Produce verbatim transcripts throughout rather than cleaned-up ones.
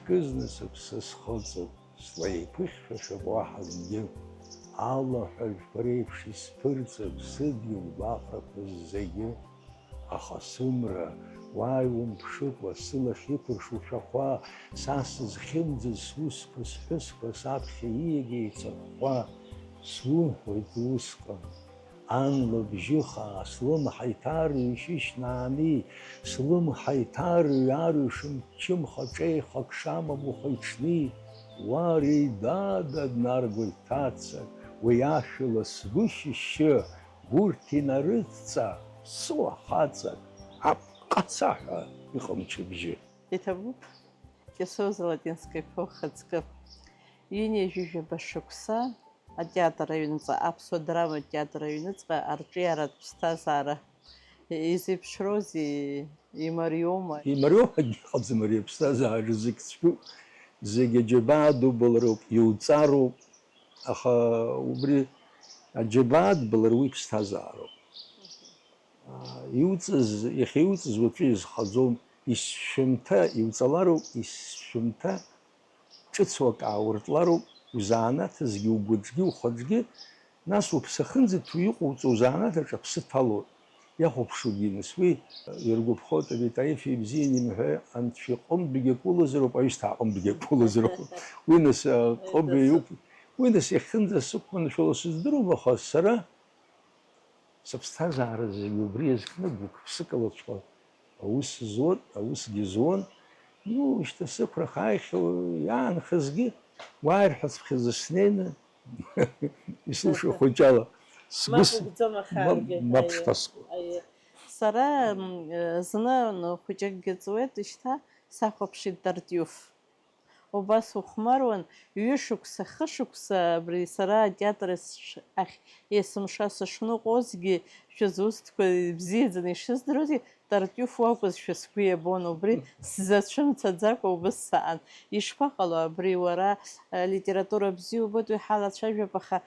Ҩызны сыԥсы схыҵып, слеиԥыхьшәашәап уаҳа акгьы. Алаҳәажәқәа реиԥш исԥырҵып сыдгьыл гәаҟрақәа зегьы. Аха сымра, уааи умԥшыкәа, сылахь иқәыршәу шәахәа, са сызхьымӡаз сусқәа, сҳәысқәа саԥхьа ииагеит сахәхәа. Суҳәоит усҟан, ан лыбжьы хаа, слымҳа иҭарҩ ишьышьнаани, слымҳа иҭарҩ арҩ шымчымха ҿеихак шамам ухы-иҽни, уа реидада днаргоит ҭацак, уи ашәала сгәы шьышьы, урҭ инарыдҵа, сыуа хаҵак, апҟацаҳәа иҟам ҽыбжьы. Иҭабуп, Кьасоу Золотинская ԥо хаҵкы. Ҩынҩажәижәаба шықәса атеатр аҩныҵҟа, аԥсуа драматә театр аҩныҵҟа арҿиаратә ԥсҭазаара изеиԥшроузеи, имариоума? Имариоу акгьы ыҟаӡам, ари аԥсҭазаара зегь цәгьоуп, зегь аџьабаа дубалароуп, иуҵароуп, аха убри аџьабаа дбалар уи ԥсҭазаароуп. Аа, иуҵаз, иахьа иуҵаз уаҵәы изхаӡом, есшәымҭа иуҵалароуп, есшәымҭа ҿыц уак аауртлароуп, узаанаҭызгьы, угәаҿгьы, ухаҿгьы, нас уԥсахынӡаҭ уиҟоуҵо узаанаҭ аҿы аԥсы ҭало иахәаԥшугьы, нас уи иргәаԥхоит, ари Таиф ибзиан имҳәа, анцәа иҟынтәгьы акы улазароуп, аҩсҭаа аҟынтәгьы акы улазароуп. Уи нас, а, ҟыбаҩуп. Уи нас иахьынӡасықәманшәало сыздыруам, аха сара сыԥсҭазаара зегьы убри иазкны гәык-ԥсык алаҵәҟьа аус зуан, аусгьы зуан. Ну, шьҭа сықәра хааихьоу иаанхазгьы, уааирҳәацәхьазы снеины, исылшо хәыҷала сгәы Мап с-, угӡом, аха мап, аргьы, мап аиеи, шҭаску. Аиеи. Сара, м, э, зны, ну, хәыҷыкгьы ҵуеит, шьҭа сахәаԥшит Тартиуф. Убас ухәмаруан, ҩышықәса, хышықәса абри сара атеатр ес-, ахь есымша сышныҟәозгьы, шәызусҭқәа ибзиаӡаны ишыздыруазгьы, Тартиуф уакәызшәа сгәы иабон, убри сзацәымцаӡакәа убыс саан. Ишԥаҟало абри, уара, э, литература бзиа убоит, уи ҳалацәажәап, аха,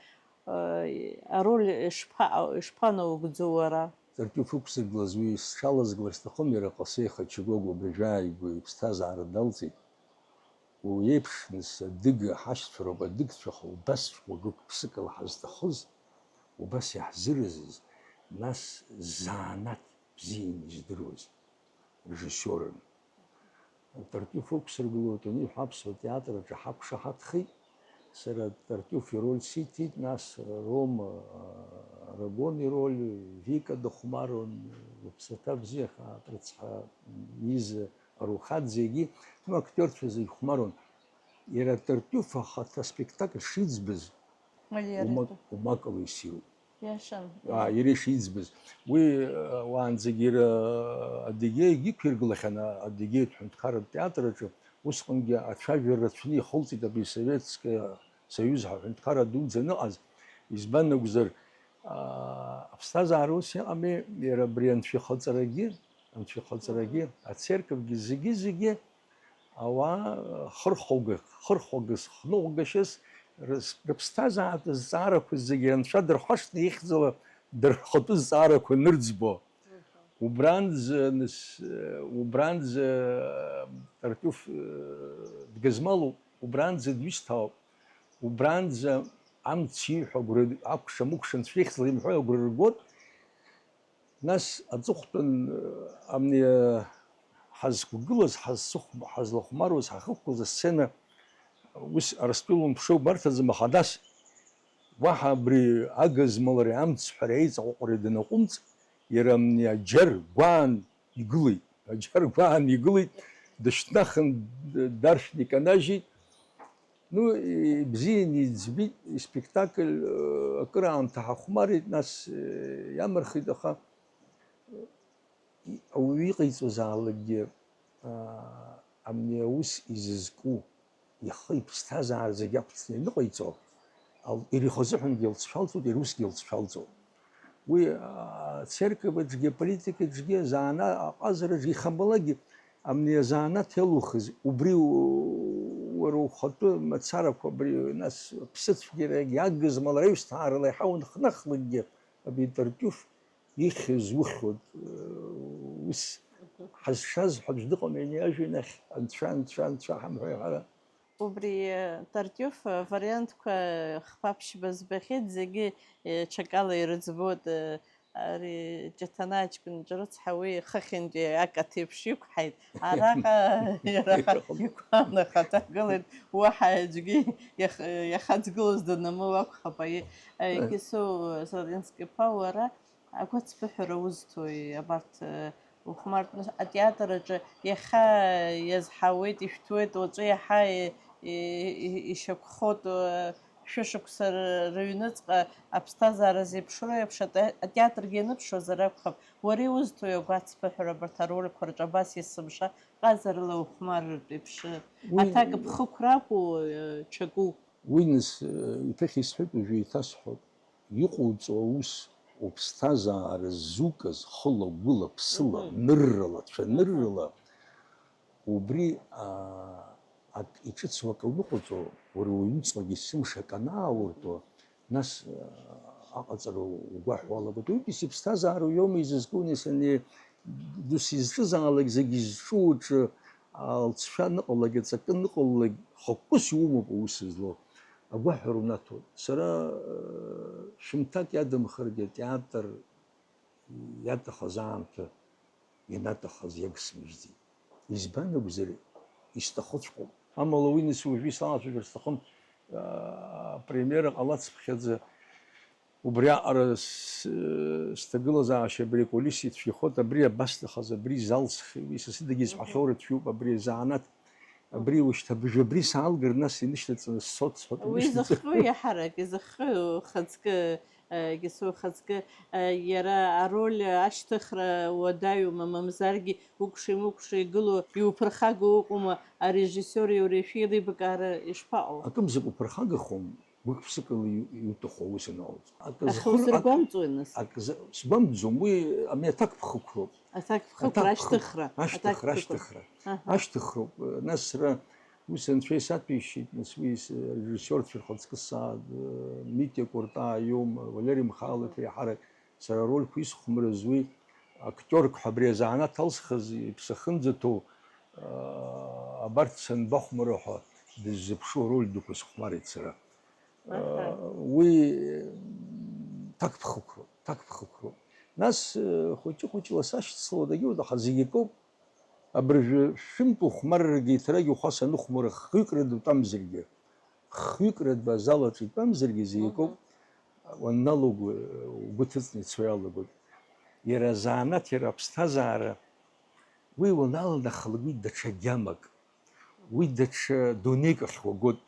э, ароль ишԥа-, ишԥанаугӡо уара? Тартиуф ықәсыргылаз уи сҽалазгалар сҭахым, иара Ҟасеи Хачагәагә абыржәы ааигәа иԥсҭазаара далҵит. Уи еиԥш, нас, адыга ҳашьцәа роуп, адыгцәа х-, убасҵәҟьа гык-ԥсыкала ҳазҭахыз, убас иаҳзыразыз, нас, заанаҭ бзианы издыруаз режиссиорын. Тартиуф ықәсыргылоит аниҳәа, аԥсуа театр аҿы ҳақәшаҳаҭхеит. Сара Тартиуф ироль сиҭеит, нас Рома, а, Рагон ироль, Вика дыхәмаруан, лыԥсаҭа бзиахааит, рыцҳа, Иза Арухаӡегьы, ну, актиорцәа зегь хәмаруан. Иара Тартиуф ахаҭа аспектакль шиӡбаз, Мольер умак-, иатәу. Умакала иссируп. Иашан. Аа, иара ишиӡбаз. Уи, э, уаанӡагьы иара Адыгеигьы иқәиргылахьан, а-, Адыгеитә ҳәынҭқарратә театр аҿы, усҟангьы ацәажәара рацәаны ихылҵит абри Советская Союз ҳәа аҳәынҭқарра дуӡӡа аныҟаз. Избан акәзар, аа, аԥсҭазаара ус иҟами, иара абри анцәа ихаҵарагьы, анцәа ихаҵарагьы, ацерковгьы, зегьы-зегьы ауаа хырхәага-, хырхәагас, хныҟәгашьас рыс-, рыԥсҭазаатә зҵаарақәа зегьы анцәа дырхәашҭны ихьӡала дырхатәы зҵаарақәа нырӡбо. Убранӡа, нас, убранӡа Тартиуф, э, дгызмалуп, убранӡа дҩысҭаауп, убранӡа амц ииҳәо агәра, акәша-мыкәша анцәа ихьӡала имҳәо агәра ргоит. Нас аҵыхәтәан, э, амни, э, ҳазқәгылаз, ҳазсыхә-, ҳазлахәмаруаз, ҳахьықәгылаз асцена, ус Арыстәыла умԥшуа убарҭаӡам, аха нас уаҳа абри агызмалреи амцҳәареи аиҵаҟәаҟәареи данаҟәымҵ, иара амни аџьар гәаан игылеит, аџьар гәаан игылеит, дышьҭнахын, д-, даршәны иканажьит. Ну, ибзиан иӡбеит, испектакль, э, акыраамҭа ҳахәмарит, нас, э, иамырхит, аха, э, ауаҩы иҟаиҵозаалакгьы, аа, амни аус изызку, ихы иԥсҭазаара зегь ақәҵны ианыҟаиҵо, ал-, иара ихазыҳәангьы илҵшәалҵоит, иара усгьы илҵшәалҵоит. Уи, аа, ацерковаҿгьы, аполитикаҿгьы, азаана-, аҟазараҿгьы, ихабалакгьы, амни азанааҭ иалухыз, убри у-, уара ухатәы мацарақәа, абри, нас, аԥсыцәгьарагьы, агызмалра аҩсҭаарала иаҳа унхнахлакгьы, абри Тартиуф ихьыз ухьуеит, э, ус. Ҳазшаз ҳәа аӡә дыҟам, иани ажәҩан ахь, анцәа, анцәа, анцәа ҳамҳәеи ҳара. Убри, э, Тартиоф, э, вариантқәа хԥа-ԥшьба збахьеит, зегьы, э, ҽакала ирыӡбоит, э, ари Ҷаҭанаа ҷкәынҷа рыцҳа уи хыхьынтәи акаҭ еиԥш иқәҳаит, араҟа иара игәаанагара ҭагылеит, уаҳа аӡәгьы иах-, иахаҵгылоз данамоу акәхап, аиеи, э, Кьасоу Зеленски-иԥа, уара агәацԥыҳәара узҭои абарҭ, э, ухәмартны атеатр аҿы иахьа иазҳауеит, ишәҭуеит, уаҵәы иаҳа и-, и-, и-, ишьақәхоит, э, шәышықәса ры-, рыҩныҵҟа аԥсҭазаара зеиԥшроу еиԥш ате-, атеатргьы ианыԥшуазар акәхап, уара иузҭои агәацԥыҳәара абарҭ арольқәа рҿы абас есымша ҟазарыла ухәмарыртә еиԥш? Уи аҭак ԥхықәра акәу, э, ҽаку? Уи нас, э, иҭыхь исҳәеит, уажәы еиҭасҳәоит. Иҟоуҵо аус, уԥсҭазаара ззукыз, хыла, гәыла, ԥсыла, Мгм. ныррала, цәаныррала, убри, аа, ак иҿыцу акы уныҟәаҵо, уара уҩныҵҟагьы есымша акы анаауртуа, нас, аа, аҟаҵара угәаҳәо уалагоит. Уигьы сыԥсҭазаара уиоума изызку, нас ани дус изҿызаалак зегь изҿу уҿы, алҵшәа аныҟалак, аҵакы аныҟалалак, хықәкыс иумоуп аус злоу. Агәаҳәара унаҭоит. Сара, э, шәымҭак иадамхаргьы атеатр иаҭахыз аамҭа ианаҭахыз иагсмыжьӡеит. Избан акәзар, исҭахыҵәҟьоуп. Амала уи нас уажәы исалацәажәар сҭахым, а, апремиера ҟалацыԥхьаӡа убриаҟара с-, сҭагылазаашьа абри акулис ицәгьахоит, абри абасҭахыз, абри залсхи, уи са сыдагьы исҳәахьоу рацәоуп, абри азанааҭ, абри ушьҭа абыжә абри саалгар, нас инышьҭаҵаны сцот, сҳәот, уи инышьҭаҵаны. Изыхҟьо иаҳарак, изыхҟьо ухаҵкы, егьыс ухаҵкы, иара ароль ашьҭыхра уадаҩума, мамзаргьы укәша-имыкәша игылоу иуԥырхагоу ыҟоума, арежиссиори уреи шәеилибакаара ишԥаҟоу? Акымзак уԥырхагахом, гәык-ԥсыкала иу-, иуҭаху аус аналҵ. Акы аха зхыр-, ак-, узыргәамҵуеи, нас? Акы за-, сгәамҵӡом, уи ами аҭакԥхықәроуп. Аҭакԥхықәра, аҭакԥхықәра, ашьҭыхра, ашьҭыхра, аҭакԥхықәра. Ашьҭыхра. Аҳа. Ашьҭыхроуп. Нас сара ус анцәа исаҭәеишьеит, нас уи с-, арежиссиорцәа рхаҵкы сааит, э, Митиа Кәыртаа иоума, Валери Михайлов, еиҳарак сара арольқәа исхәмарыз уи актиорк ҳәа абри азанааҭ алсхыз иԥсахынӡаҭоу, э, абарҭ санбахәмаро ҳәа дыззыԥшу ароль дуқәа сыхәмарит сара. Аҳа. Уи ҭакԥхықәроуп, ҭакԥхықәроуп. Нас, э, хәыҷы-хәыҷла сашьцыло дагьуеит, аха зегь акоуп. Абыржәы шәынтә ухәмаррагьы иҭарагьы ухәа саныхәмара хҩык рыдтәам заргьы, хҩык рыдтәа азал аҿы итәам заргьы зегь акоуп. Мгм. Уанналогу, э, угәы ҭыҵны ицо иалагоит. Иара азанааҭ, иара аԥсҭазаара, уи уаналанахалак, уи даҽа гьамак. Уи даҽа дунеик ахь уагоит.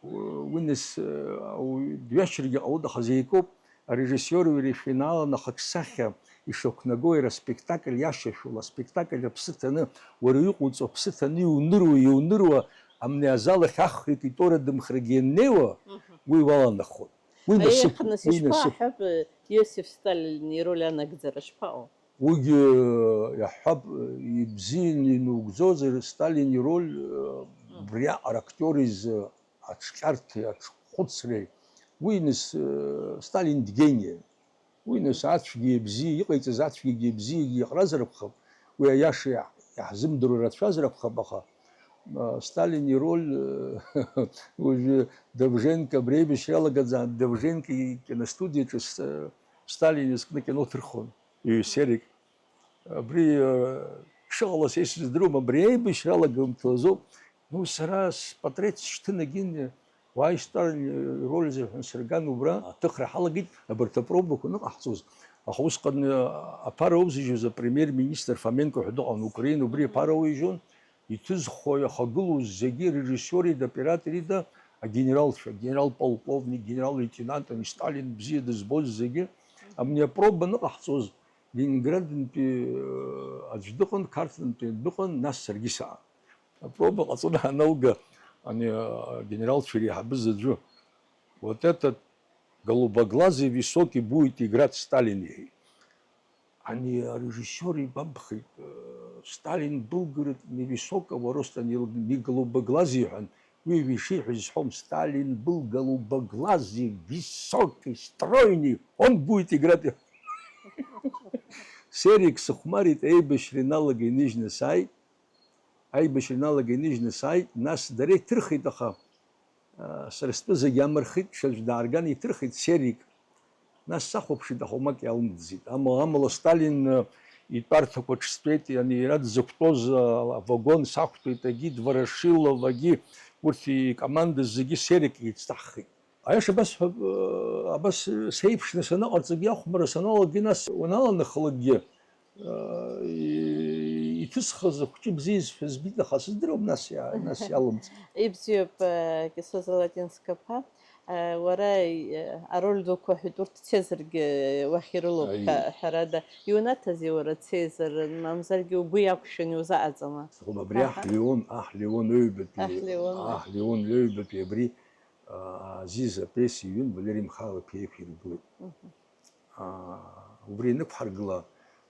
Уи нас, э, ауаҩы дҩашьаргьы ҟалоит, аха зегь акоуп, арежиссиори уареи шәеинааланы ахаҿсахьа ишақәнаго, иара аспектакль иашьашәала, аспектакль аԥсы ҭаны, уара иҟоуҵо аԥсы ҭаны иуныруа, иуныруа, амни азал ахь ахҩык итәоу радымхрагьы ианнеиуа, Мгм. уи уаланахоит. Уи насыԥ, Аиеи, нас уи насыԥ. Ишԥаҳҳәап, Иосиф Сталин ироль анагӡара шԥаҟоу? Уигьы, иаҳҳәап, ибзианы инугӡозар, Сталин ироль, э, Мм. убриаҟара актиор изы аҽҟьарҭеи аҽхәыцреи. Уи нас, э, Сталин дгениа. Уи нас ацәгьеи абзиеи, иҟаиҵаз ацәгьагьы абзиагьы иаҟаразар акәхап, уи аиаша иаҳ-, иаҳзымдыруа рацәазар акәхап, аха, э, Сталин ироль, э, уажәы Довженко абри аибашьра иалагаӡан, Довженко икиностудиаҿы с-, Сталин изкны кино ҭырхон. Ҩ-серик. Абри, э, шыҟала са исыздыруам, абри аибашьра алагамҭа азоуп. Ну, сара спатреҭ сшьҭын, агьын, уааи, Сталин ироль азы ҳәа сырган убра, аҭыхра ҳалагеит, абарҭ апробақәа аныҟаҳҵоз. Аха усҟан, э, аԥара аузыжьуаз апремиер-министр Фоменко ҳәа дыҟан, Украина, убри аԥара ауижьуан, иҭызхуа, иахагылоу зегьы, режиссиори да, оператори да, агенералцәа, генерал-полковник, генерал-лейтенант, ани Сталин бзиа дызбоз зегьы, абни апроба аныҟаҳҵоз, Ленинградынтәи, э, аӡә дыҟан, Қарҭынтәи дыҟан, нас саргьы саан. Апроба ҟаҵаны ҳаналга, ани, э, генералцәа иреиҳабыз аӡәы, вот этот голубоглазый высокий будет играть Сталин, иҳәеит. Ани арежиссиор игәамԥхеит, э, Сталин был, говорит, невысокого роста, не, не голубоглазый, иҳәан, уи ишиҳәаз исҳәом, Сталин был голубоглазый, высокий, стройный, он будет играть. Серик сыхәмарит, аибашьра иналага иныжьны сааит. Аибашьра иналага иныжьны сааит, нас дара иҭырхит, аха, а, сара стәы зегь амырхит, ҽаӡә даарган иҭырхит, Серик. Нас сахәаԥшит, аха уамак иалымҵӡеит. Амала, амала Сталин, э, итәарҭақәа ҿстәеит, ани иара дзықәтәоз, э, авагон сақәтәеит, агьы Дворошилов, агьы урҭ икоманда зегьы Серик еицҭаҳхит. Аиаша абасҳәап, э, абас сеиԥшны саныҟарҵогьы, ахәмарра саналагьы, нас уаналанахалакгьы, э, и-, иҭысхыз ахәҷы бзиа исҳәаз збеит, аха сыздыруам, нас иа-, нас иалымҵит. Ибзиоуп, э, Кьасоу Золотинск-иԥа. Э, уара, э, ароль дуқәа ҳәа урҭ Цезаргьы уахь ирылоуп, Аиеи. Ҳәа-, ҳәарада. Иунаҭазеи уара Цезар, мамзаргьы угәы иақәшәан иузаҟаҵама? Сыҟоуп, абри Аҳ Аҳа. Леон, Аҳ Леон ҩбатәи, Аҳ Леон. Аҳ Леон ҩбатәи абри, а, Азиз апиеса иҩын Валери Михайлов-иԥа иқәиргылеит. Мгм. Аа, убри ианықәҳаргыла,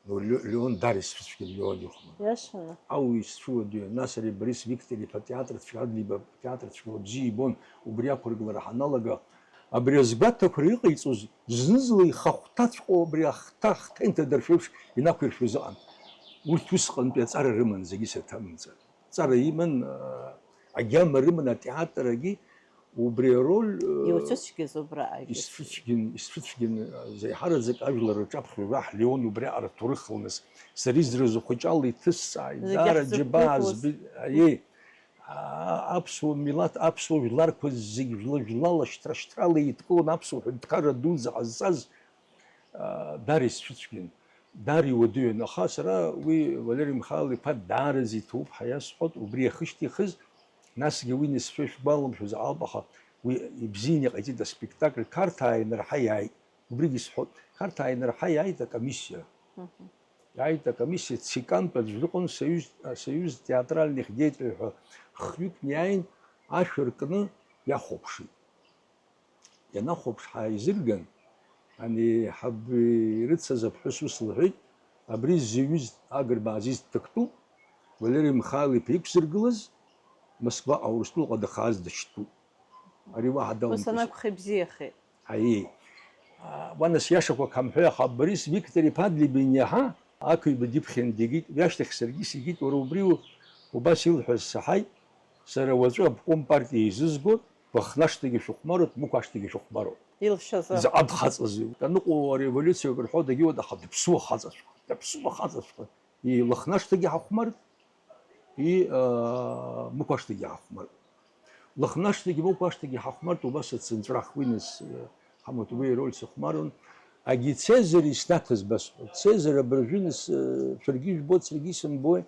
Ле-, Леон даара исцәыцәгьан, Леон ихәмар. Иашаны. Ауаҩы исцәуадаҩын, нас ари Борис Виктор-иԥа театр цәгьа, Адлеиба театр цәгьала бзиа ибон, убри ақәыргылара ҳаналага, абри азгәаҭақәара иҟаиҵоз, зны-зынла ихахәҭаҵәҟьоу абри ахҭа, ахҭа инҭадыршәеиԥш инақәиршәоз ыҟан. Урҭ усҟантәи аҵара рыман зегьы саҭамымҵан. Ҵара иман, аа, агьама рыман атеатрагьы, убри ароль, э, Иуцәыцәгьаз убраҟагьы. Исцәыцәгьан, исцәыцәгьан, э, заиҳараӡак ажәлар рҿаԥхьа Раҳ Леон убри аҟара ҭоурыхла нас сара изразу хәыҷала иҭысҵааит, Зегь даара џьабаа ҳзықәгәыӷуаз. Збеит, аиеи, а-, аԥсуа милаҭ, аԥсуа жәларқәа зегь жәла-жәлала, шьҭра-шьҭрала еидкыланы аԥсуа ҳәынҭқарра дуӡӡа ҟазҵаз, а, даара исцәыцәгьан, даара иуадаҩын, аха сара уи Валери Михайлов-иԥа даараӡа иҭоуп ҳәа иасҳәоит, убри иахышьҭихыз, насгьы уи нысшәа ишәгәаламшәоз ауп, аха уи ибзианы иҟаиҵеит аспектакль, Қарҭаа инарҳа иааит, убригьы исҳәоит, Қарҭаа инарҳа иааит акомиссиа. Мгм. Иааит акомиссиа, ЦИК-антә аӡә дыҟан, союз, асоюз театральных деятелей ҳәа хҩык неиааин, ашә ркны иахәаԥшит. Ианахәаԥш ҳааизырган, ани ҳаб ирыцыз аԥҳәыс ус лҳәеит, абри ззаҩыз Агрба Азиз дҭактәуп, Валери Михайло-иԥа иқәзыргылаз, Москваҟа Урыстәылаҟа дахааз дышьтәуп. Ари уаҳа Ус далымҵаӡеит. Анакәха ибзиахеит. Аиеи. А, уа нас иашақәак ҳамҳәеи, аха Борис Виктор-иԥа Адлеиба ианиаҳа, Ақәиба диԥхьан дигеит, уи ашьҭахь саргьы сигеит, уара убри у-, убас илҳәаз саҳаит, сара уаҵәы обком партиа изызгоит, Лыхнашҭагьы шәыхәмаруеит, Мықә ашҭагьы шәыхәмаруеит. Илшазы. Заҟа дхаҵазеи? Даныҟоу ареволиуциа акыр ҳәо дагьуеит, аха дыԥсуа хаҵаҵәҟьа, дыԥсуа хаҵаҵәҟьа. И Лыхнашҭагьы ҳахәмарт, и, а, Мықә ашҭагьы ҳахәмарт. Лыхнашҭагьы, Мықә ашҭагьы ҳахәмарт, убас ацынҵәрах уи нас, э, ҳамаҭ уи ироль сыхәмарун. Агьи Цезар иснаҭаз басҳәоит. Цезар абыржәы нас, э, шәаргьы ижәбоит, саргьы исымбои,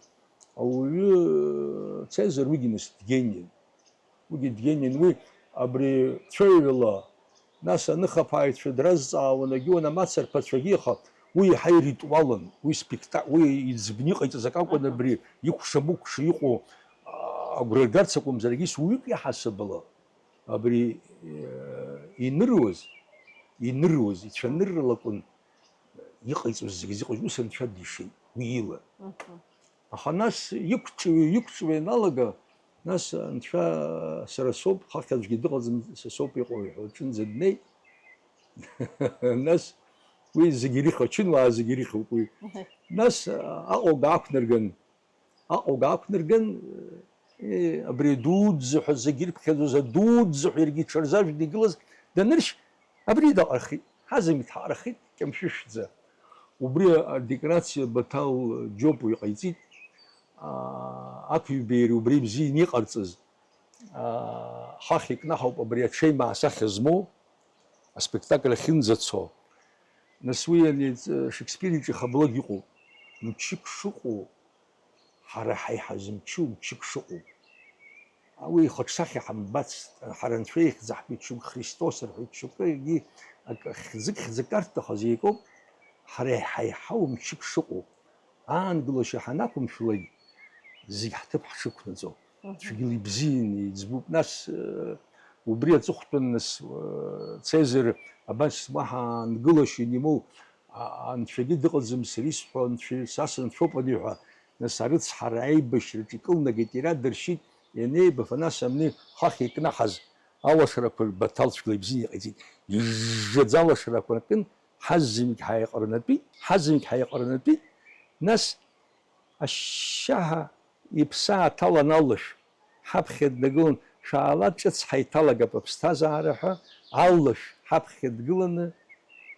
ауаҩы, э, Цезар уигьы нас дгениан. Уигьы дгениан, уи абри цәаҩала, нас аныхаԥааҩцәа дразҵаауан, агьуан амацарԥацәагьы, аха уи иаҳа иритуалын, уи спекта-, уи иӡбны иҟаиҵаз акы акәын, Аҳа. Абри икәша-мыкәша иҟоу, а, агәра ргарц акәымзар, егьыс уаҩык иаҳасабала абри, э, иныруаз, иныруаз, ицәаныррала акәын иҟаиҵоз зегьы зыҟаз, ус анцәа дишеит, уи ила. Мгм. Аха нас иқәҿио, иқәҿио ианалага, нас анцәа сара соуп, хыхь аӡәгьы дыҟаӡам, са соуп иҟоу ҳәа лҿынӡа днеит. Нас уи зегьы ирыхьуа, ачынуаа зегьы ирыхьуп уи. Мгм. Нас Аҟәа аақәнарган, Аҟәа аақәнарган, э, абри адуӡӡа ҳәа зегьы ирыԥхьаӡоз, адуӡӡа ҳәа иаргьы иҽырзажәны игылаз даныршь, абри даҟархеит, ҳазымит ҳаҟархеит, Кьамшәышәӡа. Убри адекорациа Баҭал Џьопуа иҟаиҵеит, аа, Ақәиҩбеи иареи убри бзианы иҟарҵаз, аа, ҳахь икнаҳауп абри аҽеимаа асахьа змоу, аспектакль ахьынӡацо. Нас уи ани, Шекспир иҿы ихаблак иҟоуп. Мчык шыҟоу, ҳара ҳаиҳа зымчу мчык шыҟоу. Уи ихаҿсахьа ҳамбацт, ҳара Анцәа ихьӡ аҳәеит шьоук, Христос рҳәеит шьоукы, егьи акы хьӡык-хьӡык арҭахыз еикоуп, ҳара иҳаиҳау мчык шыҟоу. Аангылашьа ҳанақәымшәалак, зегь ҳҭыԥ ҳшықәнаҵо. Мгм. Цәгьала ибзианы иӡбуп. Нас, э, убри аҵыхәтәан, нас, э, Цезар, абас уаҳа аангылашьа анимоу, а-, анцәагьы дыҟаӡам, сара исҳәо анцәа, са санцәоуп аниҳәа, нас арыцҳара аибашьраҿы икылнагеит, ирадыршьит, ианеибафа, нас амни хахь икнаҳаз алашарақәа Баҭал цәгьала ибзианы иҟаиҵеит. Ижжаӡа алашарақәа ркын, Ҳаззынгь ҳаиҟарнатәит, ҳаззынгь ҳаиҟарнатәит, нас ашьшьаҳа иԥсы ааҭалан алашә ҳаԥхьа днагылан, шәаала ҿыц ҳаиҭалагап аԥсҭазаара ҳәа, алашә ҳаԥхьа дгыланы,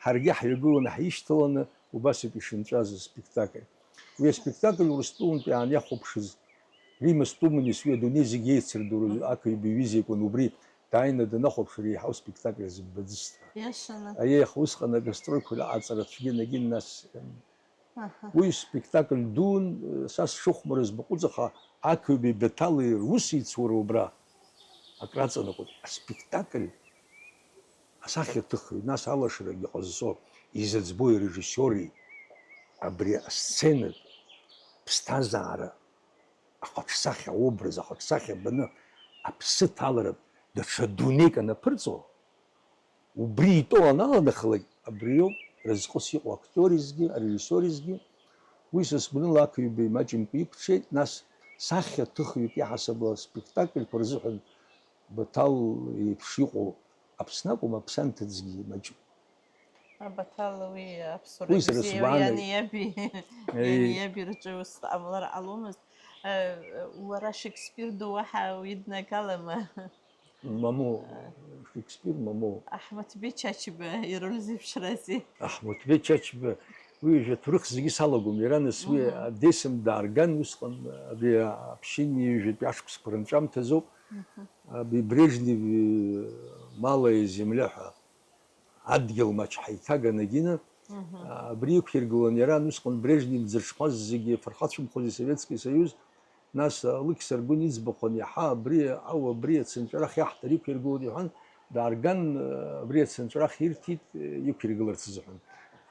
ҳаргьы ҳҩагыланы ҳишьҭаланы, убас ауп ишынҵәаз аспектакль. Уи аспектакль Урыстәылантәи аан иахәаԥшыз Римма Стуманис уи адунеи зегь еицырдыруаз ақаҩбаҩ иҩыза икәын, убри дааины данахәаԥш, реиҳау спектакль зымбаӡыст ҳәа. Иашаны. Аиеи, аха усҟан агастрольқәа рыҟаҵара цәгьа-нагьы нас, ем, Аҳа. Уи спектакль дуун, са сшыхәмарыз баҟәыҵ, аха ақаҩбеи Баҭали русеицура убра акраҵанакуеит. Аспектакль асахьаҭыхҩы, нас алашарагьы ҟазҵо, изыӡбои арежиссиори абри асценатә ԥсҭазаара ахаҿсахьа, аобраз ахаҿсахьа баны аԥсы ҭаларатә даҽа дунеик анаԥырҵо, убри итәоу аналанахалак, абриоуп разҟыс иҟоу актиоризгьы, арежиссиоризгьы. Уи са сгәаныла ақаҩбеи маҷымкәа иқәҽеит, нас сахьаҭыхҩык иаҳасабала аспектакльқәа рзыҳәан Баҭал еиԥш иҟоу Аԥсны акәым, аԥсанҭыҵгьы маҷым. Абаҭал уи аԥсуара Уи сара бзиа сгәаанагеит. ианиаби, Еи. ианиаби рҿы ус ҟамлар ҟаломызт. Э, уара Шекспир ду уаҳа уиднагалама? Мамоу, Шекспир мамоу. Аҳмыҭбеи Чачба ироль зеиԥшрази? Аҳмыҭбеи Чачба, уи жәа ҭоурых зегьы салагом, иара нас уи Мгм. Одессантә даарган усҟан, абри аԥшьынҩажәатәи ашықәсқәа рынҵәамҭазоуп. Мгм. Абри Брежнев, Малая земля ҳәа адгьыл маҷ ҳаиҭаганагьы, Мгм. абри иқәиргылон иара, усҟан Брежнев дзырҽхәаз зегьы фырхацәымхози Советский Союз, нас алықьса ргәы иӡбахуан, иаҳа абри, ау, абри ацынҵәарах иаҳҭар иқәиргылон иҳәан, даарган, абри ацынҵәарах ирҭеит, иқәиргыларц азыҳәан.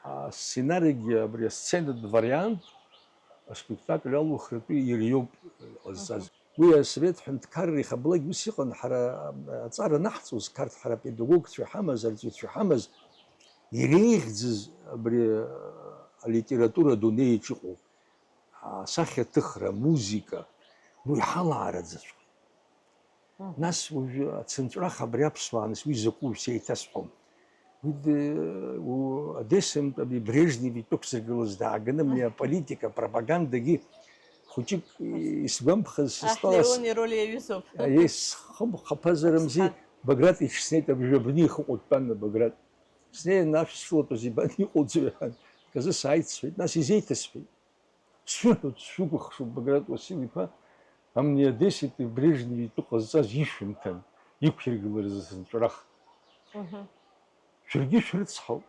Асценаригьы абри асценатә вариант аспектакль алухратәы ириоуп иҟазҵаз. Мгм. Уи асовет ҳәынҭқарра ихаблак ус иҟан, ҳара аҵара анаҳҵоз, Қарҭ ҳара апедагогцәа иҳамаз, арҵаҩцәа иҳамаз, иреиӷьӡаз абри алитература адунеиаҿ иҟоу асахьаҭыхра, амузыка, уи ҳалаараӡаҵәҟьа. Мгм. Нас уажәы ацынҵәарах абри аԥсуаа, нас уи закәу сеиҭасҳәом. Уи д-, у-, Одессантә абри Брежнев итәы ықәзыргылаз дааганы, абри аполитика, апропагандагьы хәыҷык исгәамԥхаз, Аҳ, сыстәала с-, Леон ироль иаҩызоуп. Аиеи, схы хаԥазарамзи, Ҳа. Баграт иҽснеит, абжа бни ихы ҟәыдтәан Баграт. Снеин, ашә сылатәаз ибан иҟоуҵои ҳәа, аказы сааит сҳәеит, нас изеиҭасҳәеит. Сшәыҳәоит, сшәыкәыхшоуп, Баграт Уасил-иԥа, амни Одессети Брежнев итәы ҟазҵаз ишәымҭан, иқәиргыларыз ацынҵәарах. Мгм. Шәаргьы шәрыцҳауп,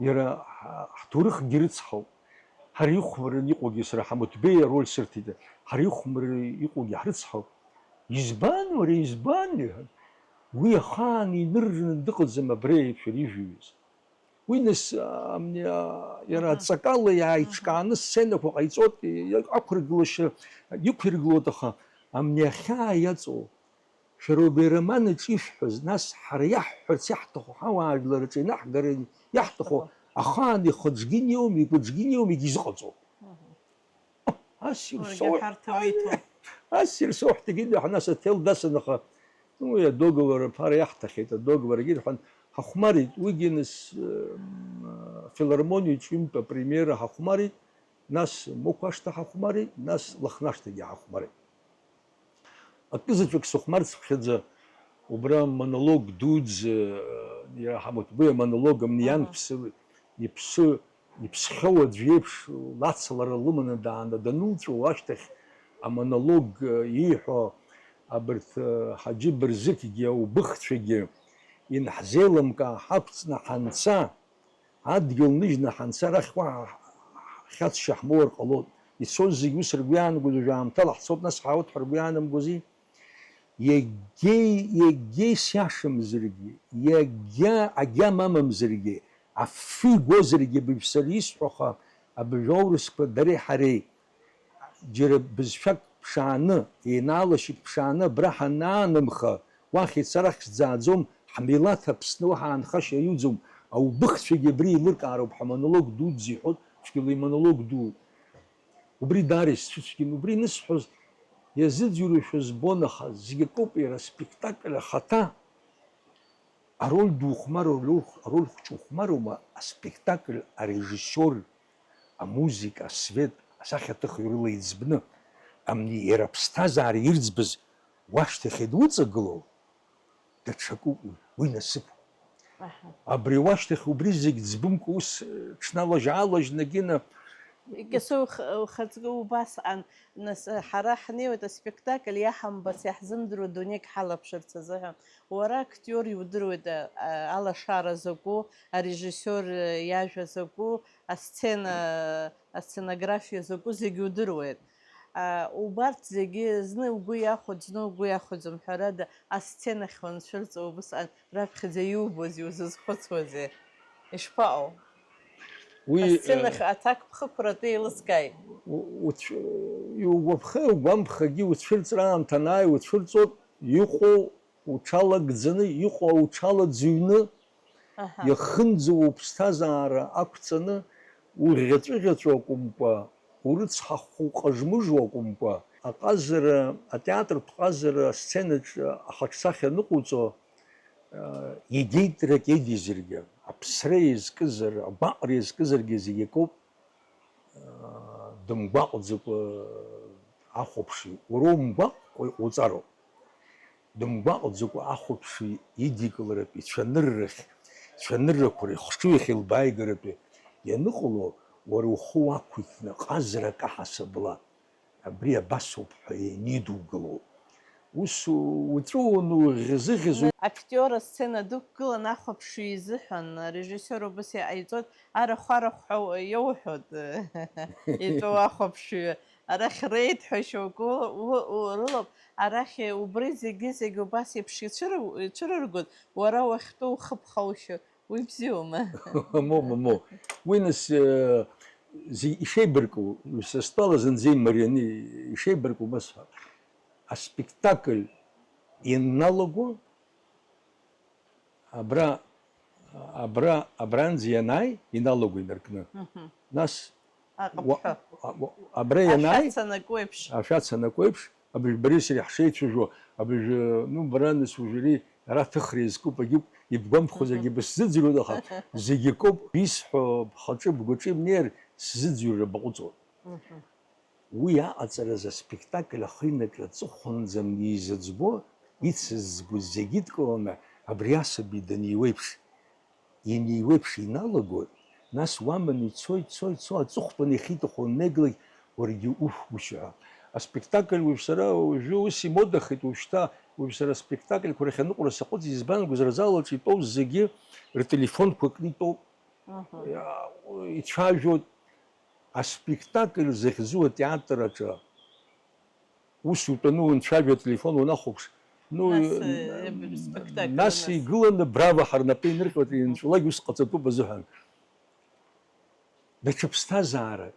иара ҳа-, ҳҭоурыхгьы рыцҳауп. Ҳара ихәмарран иҟоугьы, сара Ҳамыҭбеи ароль сырҭеит, ҳара ихәмарран иҟоугьы ҳрыцҳауп. Избан, уара, избан? Иҳәан. Уи ахаан инырраны дыҟаӡам абра еиқәшәар ижәҩыз. Уи нас, а, амни, а, иара Аҳа. Аҵакала иааиҿкааны Аҳа. Сценақәа ҟаиҵоит, и-, ақәыргылашьа иқәиргылоит, аха амни ахьаа иаҵоу, шәара убри ароман аҿы ишәҳәаз, нас ҳара иаҳҳәарц иаҳҭаху, ҳауаажәлар рҿы инаҳгар иаҳҭаху, Аҳа. Ахаан ихы аҿгьы неиуам, игәы аҿгьы неиуам, егьизыҟаҵом. Аҳа. Ассир Уаргьы соуҳ-, аҳәарҭа уиҭом. Ассир соуҳәҭагьы ҳәа нас аҭел дасны аха, ну, уи адоговор аԥара иаҳҭахьеит, адоговоргьы ҳәан ҳахәмарит, уигьы нас, м, афилармониаҿ ҩынтә апремиера ҳахәмарит, нас Мықә ашҭа ҳахәмарит, нас Лыхнашҭагьы ҳахәмарит. Акызаҵәык сыхәмарцыԥхьаӡа, убра монолог дуӡӡа, иара ҳамоуп, уи амонолог амни Аҳа. Ианԥсы, иԥсы, иԥсхьоу аӡә иеиԥш лацалара лыманы дааны данылҵәо ашьҭахь, амонолог ииҳәо абарҭ, Ҳаџьы Бырзықьгьы, аубыхцәагьы, инҳзеилымкаа ҳақәҵны ҳанца, Адгьыл ныжьны ҳанца, арахь уаҳа хьаҵшьа ҳмоур ҟалоит. Ицоз зегь ус ргәы иаанагоз уажәы аамҭала ҳцоит, нас ҳаауеит ҳәа ргәы иаанамгози? Иагьеи, иагьеи сиашамзаргьы, иагьа агьама амамзаргьы, афы игозаргьы, абыржә сара исҳәо аха, абыржә аурысқәа дареи ҳареи, џьара бызшәак ԥшааны, еинаалашьак ԥшааны абра ҳанаанымха, уахь ицара хьӡааӡом, ҳмилаҭ Аԥсны уаҳа аанхашьа иуӡом, аубыхцәагьы абри еилыркаароуп, ҳамонолог дуӡӡа иҳәоит, цәгьала имонолог ду. Убри даара исцәыцәгьан, убри анысҳәоз, иазыӡырҩуашәа збон, аха зегь акоуп иара аспектакль ахаҭа. Ароль ду ухәмаруа, ароль, ароль хәҷы ухәмаруама, аспектакль, арежиссиор, амузыка, асвет, асахьаҭыхҩы рыла иӡбны, амни иара аԥсҭазаара ирӡбаз уашьҭахь идуҵагылоу, даҽакуп уи, уи насыԥуп. Аҳа. Абри уашьҭахь убри зегь ӡбымкәа ус, э, ҽналажь-аалажь нагины. Егьа сыух-, ухаҵкы убасҟан, нас, ҳара ҳнеиуеит аспектакль иаҳамбац, иаҳзымдыруа дунеик ҳалаԥшырц азыҳәан. Уара актиор иудыруеит, а, а, алашара закәу, арежиссиор, э, иажәа закәу, асцена, асценографиа закәу зегь удыруеит. А, убарҭ зегьы зны угәы иахәоит, зны угәы иахәаӡом, ҳәарада, асценахь уанцәырҵуа убысҟан раԥхьаӡа иубози, узызхәыцуази? Ишԥаҟоу? Уи, асценахь, э, аҭак ԥхықәрата еилыскааит. У-, уцә-, иугәаԥхеи угәамԥхагьы уцәырҵра аамҭа анааи уцәырҵуа иҟоу уҽалагӡаны, иҟоу уҽалаӡҩны, аҳа, иахынӡауа уԥсҭазаара ақәҵаны, уӷьаҵәыӷьаҵәуа акәымкәа, урыцҳахәхәа уҟыжмыжуа акәымкәа, аҟазара, атеатртә ҟазара асценаҿ ахаҿсахьа аныҟоуҵо, егьеитрак еидизаргьы, аԥсра иазкызар, агәаҟра иазкызаргьы зегь акоуп. Дымгәаҟӡакәа ахәаԥшҩы, уара умгәаҟкәа иҟауҵароуп. Дымгәаҟӡакәа ахәаԥшҩы идикыларатәи цәаныррахь, цәаныррақәа рыхшыҩ ахь илбааигаратәы ианыҟало, уара ухы уақәиҭны, ҟазарак аҳасабала, абри абасоуп ҳәа ианидугыло. Ус уҵәыуаны уӷьазыӷьазо. Актиор асцена дықәгылан ахәаԥшҩы изыҳәан, арежиссиор убас иҟаиҵоит, арахә-арахә ҳәа иоуҳәоит, итәоу ахәаԥшҩы. Арахь реиҭ ҳәа шьоукы у-, у-, урылоуп. Арахь убри зегьы-зегь убас еиԥш ицәыру-, ицәырыргоит, уара уахьтәоу ухы ԥхоушьо, уи бзиоума? Моу, моу, моу. Уи нас, э, зи-, ишеибарку, са стәала зынӡа имарианы ишеибарку убасҳәап. Аспектакль ианналаго, абра, абра, абранӡа ианааи, иналаго инаркны. Мгм. Нас Аҟыԥҳәа. Уа-, а-, уа-, абра ианааи, ашәац анакуеиԥш. Ашәац анакуеиԥш, абыржә бареи сареи ҳшеицәажәо, абыржә, ну, бара нас ужәри, ара ҭыхра иазкуп, агьуп, ибгәамԥхозаргьы, мгм, бысзыӡырҩуеит, аха зегь акоуп, исҳәо бхаҿы, бгәаҿы имнеир, сзыӡырҩра баҟәыҵуан. Мгм. Уи аҟаҵаразы аспектакль ахы инакра аҵыхәанӡа анизыӡбо, ицызбо зегь идкыланы абри асаби даниуеиԥш, инеиуеиԥш иналагоит, нас уаман ицо, ицо, ицо, аҵыхәтәан иахьиҭаху аннеигалак уаргьы уф, гәышьа ҳәа. Аспектакль уажә сара уажәы ус имодахеит, уажәшьҭа уажә сара аспектакльқәа рахь аныҟәара саҟәыҵ, избан акәзар, азал аҿы итәоу зегьы ртелефонқәа кны итәоуп. Аҳа. Иа-, ицәажәоит аспектакль захьӡу атеатр аҿы. Ус утәаны унцәажәо ателефон унахәаԥш. Ну, нас, э, э, спектакль, нас нас. Игыланы браво ҳарнапы инырҟьоит, инҵәалак ус ҟаҵатәуп азыҳәан. Даҽа ԥсҭазаарак,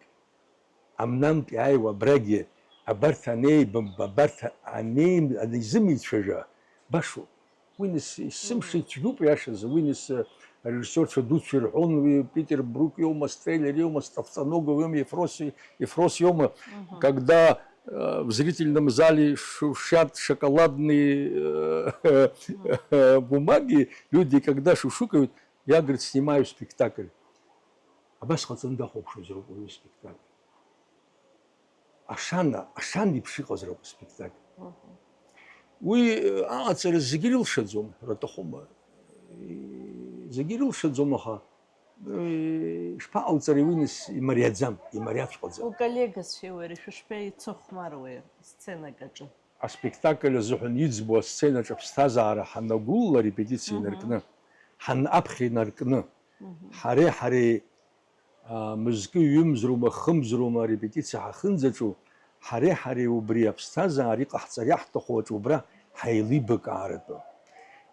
амнантә иааиуа абрагьы, абарҭ анеибамба, абарҭ анеим-, анизымеицәажәа, башоуп. Уи нас, есымша ицәгьоуп, иашазы, уи нас, э, арежиссиорцәа дуцәа ирҳәон, уи Питер Брук иоума, Стеллер иоума, Ставцаногов иоума, Ефрос, Ефрос иоума, мгм, когда, э, в зрительном зале шуршат шоколадные, э, бумаги, люди, когда шушукают, я, говорит, снимаю спектакль. Абас ҟаҵаны дахәаԥшуазароуп уаҩы спектакль. Ашана, ашан еиԥш иҟазароуп аспектакль. Мгм. Уи, э, аҟаҵара зегьы ирылшаӡом, ҳәара аҭахума. Зегьы ирылшаӡом, аха, э, ишԥаҟауҵари, уи нас имариаӡам, имариаҵәҟьаӡам. Уколлегацәеи уареи шәышԥеицыхәмаруеи сценак аҿы? Аспектакль азыҳәан иӡбо асценаҿ аԥсҭазаара ҳанагәылла, арепетициа, мгм, инаркны, ҳан-, аԥхьа инаркны, мгм, ҳареи ҳареи, а, мызкы ҩымз роума, хымз роума арепетициа ҳахынӡаҿу, ҳареи ҳареи убри аԥсҭазаара иҟаҳҵар иаҳҭаху аҿы убра ҳаилибакааратәы.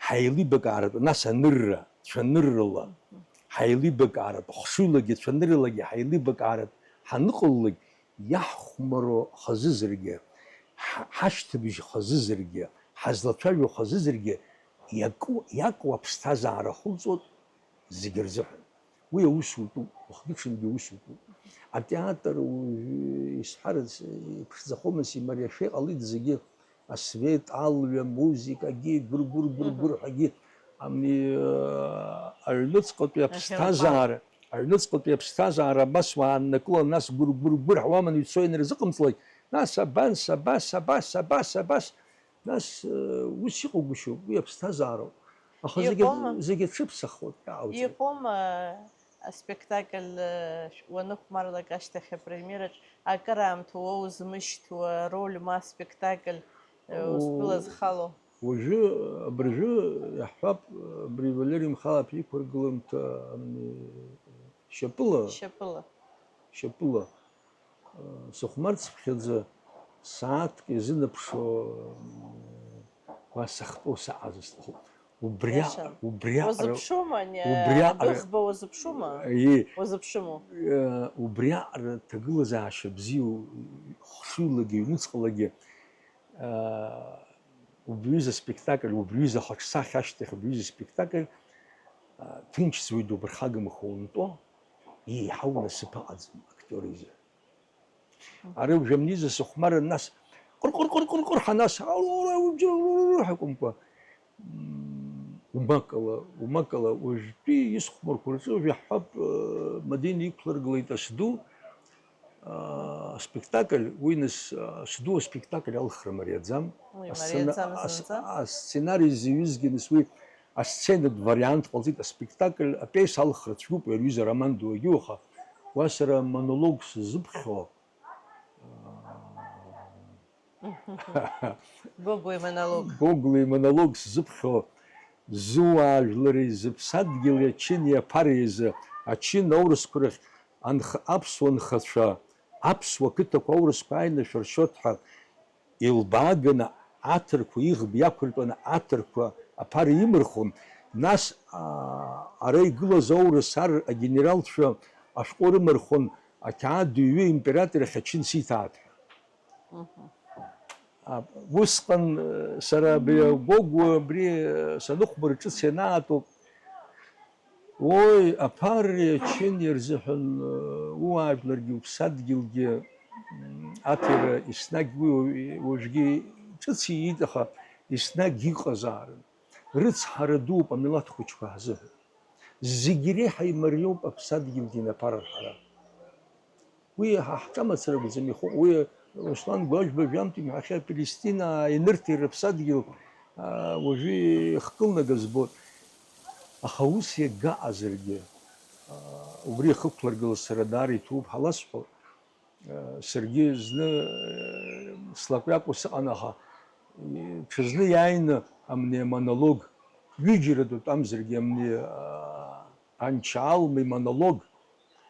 Ҳаилибакааратәы, нас анырра, цәаныррала, мгм, ҳаилибакааратәы, хшыҩлагьы цәанырралагьы ҳаилибакааратә ҳаныҟалалак, иаҳхәмаруа хазызаргьы, ҳа-, ҳашьҭыбжь хазызаргьы, ҳазлацәажәо хазызаргьы, иаку-, иакуа аԥсҭазаара ахылҵуеит зегьы рзыҳәан. Уи аусутәуп, уахгьы-ҽынгьы аусутәуп. Атеатр уажәы исҳәарц иԥшӡахомызт, имариашәа иҟалеит зегьы, асвет, алҩа, амузыкагьы, гәыр-гәыр-гәыр-гәыр ҳәагьы. Ами, э, аҩныҵҟатәи Иахьа аԥсҭазаара, аҩныҵҟатәи аԥсҭазаара абас уааннакылан, нас гәыр-гәыр-гәыр ҳәа уаманы ицо ианырзыҟамҵлак, нас абас, абас, абас, абас, абас, нас, э, ус иҟоугәышьоуп, уи аԥсҭазаароуп. Аха зегьы, Иҟоума? Зегьы аҽыԥсахуеит, иаауӡом. Иҟоума аспектакль, э, уанықәмарлак ашьҭахь апремиераҿ акыраамҭа уа узмышьҭуа роль ма аспектакль, э, О, узгәылазхало? Уажәы, абыржәы иаҳҳәап, абри Валери Мхалаԥ иқәыргылымҭа, ами, шьапыла, Шьапыла. Шьапыла, э, сыхәмарцыԥхьаӡа сааҭк изынаԥшуа, м, уа сахьтәоу саҟазар сҭахуп. Убриаҟара, Иаша. Убриаҟара, Уазыԥшума, ани, убриаҟара, адәыӷба уазыԥшума? Ии. Уазыԥшыму? Э, убриаҟара ҭагылазаашьа бзиоу, хшыҩлагьы, ҩнуҵҟалагьы, э, убриҩыза аспектакль, убриҩыза ахаҿсахьа ашьҭахь, убриҩыза аспектакль, э, ҭынч зуеит, дубырхагамхо унтәо, еиҳау насыԥ ыҟаӡам актиор изы. Ара уажәы амниза сыхәмаран, нас ҟыр-ҟыр-ҟыр-ҟыр-ҟыр ҳәа, нас ҳәа акәымкәа, м, умакала, умакала, уажәтәи исхәмарқәа рҿы уажә иаҳҳәап, э, Мадина иқәлыргылеит Асду, а, аспектакль, уи нас, а, Асду аспектакль алхра мариаӡам. Уи Асцена-, мариаӡам ас-, зынӡа. Асценари зиҩызгьы нас уи асценатә вариант ҟалҵеит, аспектакль, апиеса алхра цәгьоуп, уи аҩыза ароман ду агьоуха. Уа сара монолог сзыԥхьо, Гогәуа имонолог. Гогәуа имонолог сзыԥхьо, зуаажәлари зыԥсадгьыли ачыни аԥареи изы, ачын аурысқәа рахь анх-, аԥсуа нхацәа, аԥсуа қыҭақәа аурысқәа ааины шәыршьот ҳәа, илбааганы аҭырқәа, иӷба иақәыртәаны аҭырқәа аԥара имырхон, нас, аа, ара игылаз аурыс ар агенералцәа ашәҟәы рымырхон, ақьаад ҩы император иахь ачын сиҭааит ҳәа. Мгм. А, усҟан, э, сара абри агәагәа, абри, э, саныхәмар ҿыц ианаатәоуп, Уи аԥареи ачыни рзыҳәан, э, уаажәларгьы уԥсадгьылгьы, м, аҭира еснагь уи уажәгьы ҿыц ииит, аха еснагь иҟазаарын. Рыцҳара дууп амилаҭ хәыҷқәа ҳзыҳәан. Зегь иреиҳа имариоуп аԥсадгьылгьы инаԥарар ҳара. Уи ҳа ҳҿы мацара акәӡам ихәы, уи Руслан Гәажәба жәантә имҳәахьеит, Палестина, инырҭеи рыԥсадгьыл, аа, уажәы ихкылнагаз збоит. Аха ус иагаҟазаргьы, аа, убри ахықәларгыла сара даара иҭоуп ҳәа ласҳәо, аа, саргьы зны, аа, слакҩакуа сыҟан, аха, ии, ҽазны иааины амни амонолог, ҩыџьара дутәамзаргьы амни, аа, Анча Алма имонолог,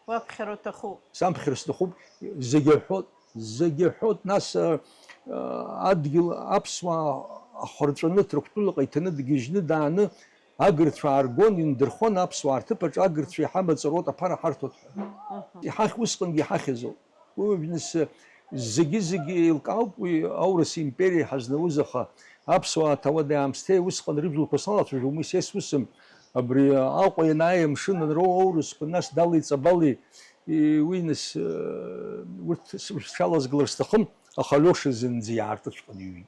Уаԥхьар уҭахуп. Самԥхьар сҭахуп, зегьы аҳәот, зегьы аҳәот, нас, а, а, адгьыл аԥсуаа ахырҵәаны Ҭырқәтәылаҟа иҭаны дгьежьны дааны, агырцәа ааргон, индырхон аԥсуаа рҭыԥ аҿы агырцәа иҳамаҵ ароуеит аԥара ҳарҭоит ҳәа. Мгм. Иҳахь-, усҟангьы иҳахьыз ауп. Уи уажә нас, зегьы-зегьы еилкаауп, уи аурыс империа иҳазнауз, аха аԥсуаа ҭауади-аамсҭеи усҟан рыжәлақәа салацәажәом, уи са исусым. Абри Аҟәа ианааи амшын анроу аурысқәа, нас Дали Ҵабали, и, уи нас, э, урҭ с-, сшалазгалар сҭахым, аха Алиоша зынӡа иаартыҵәҟьаны иҩит.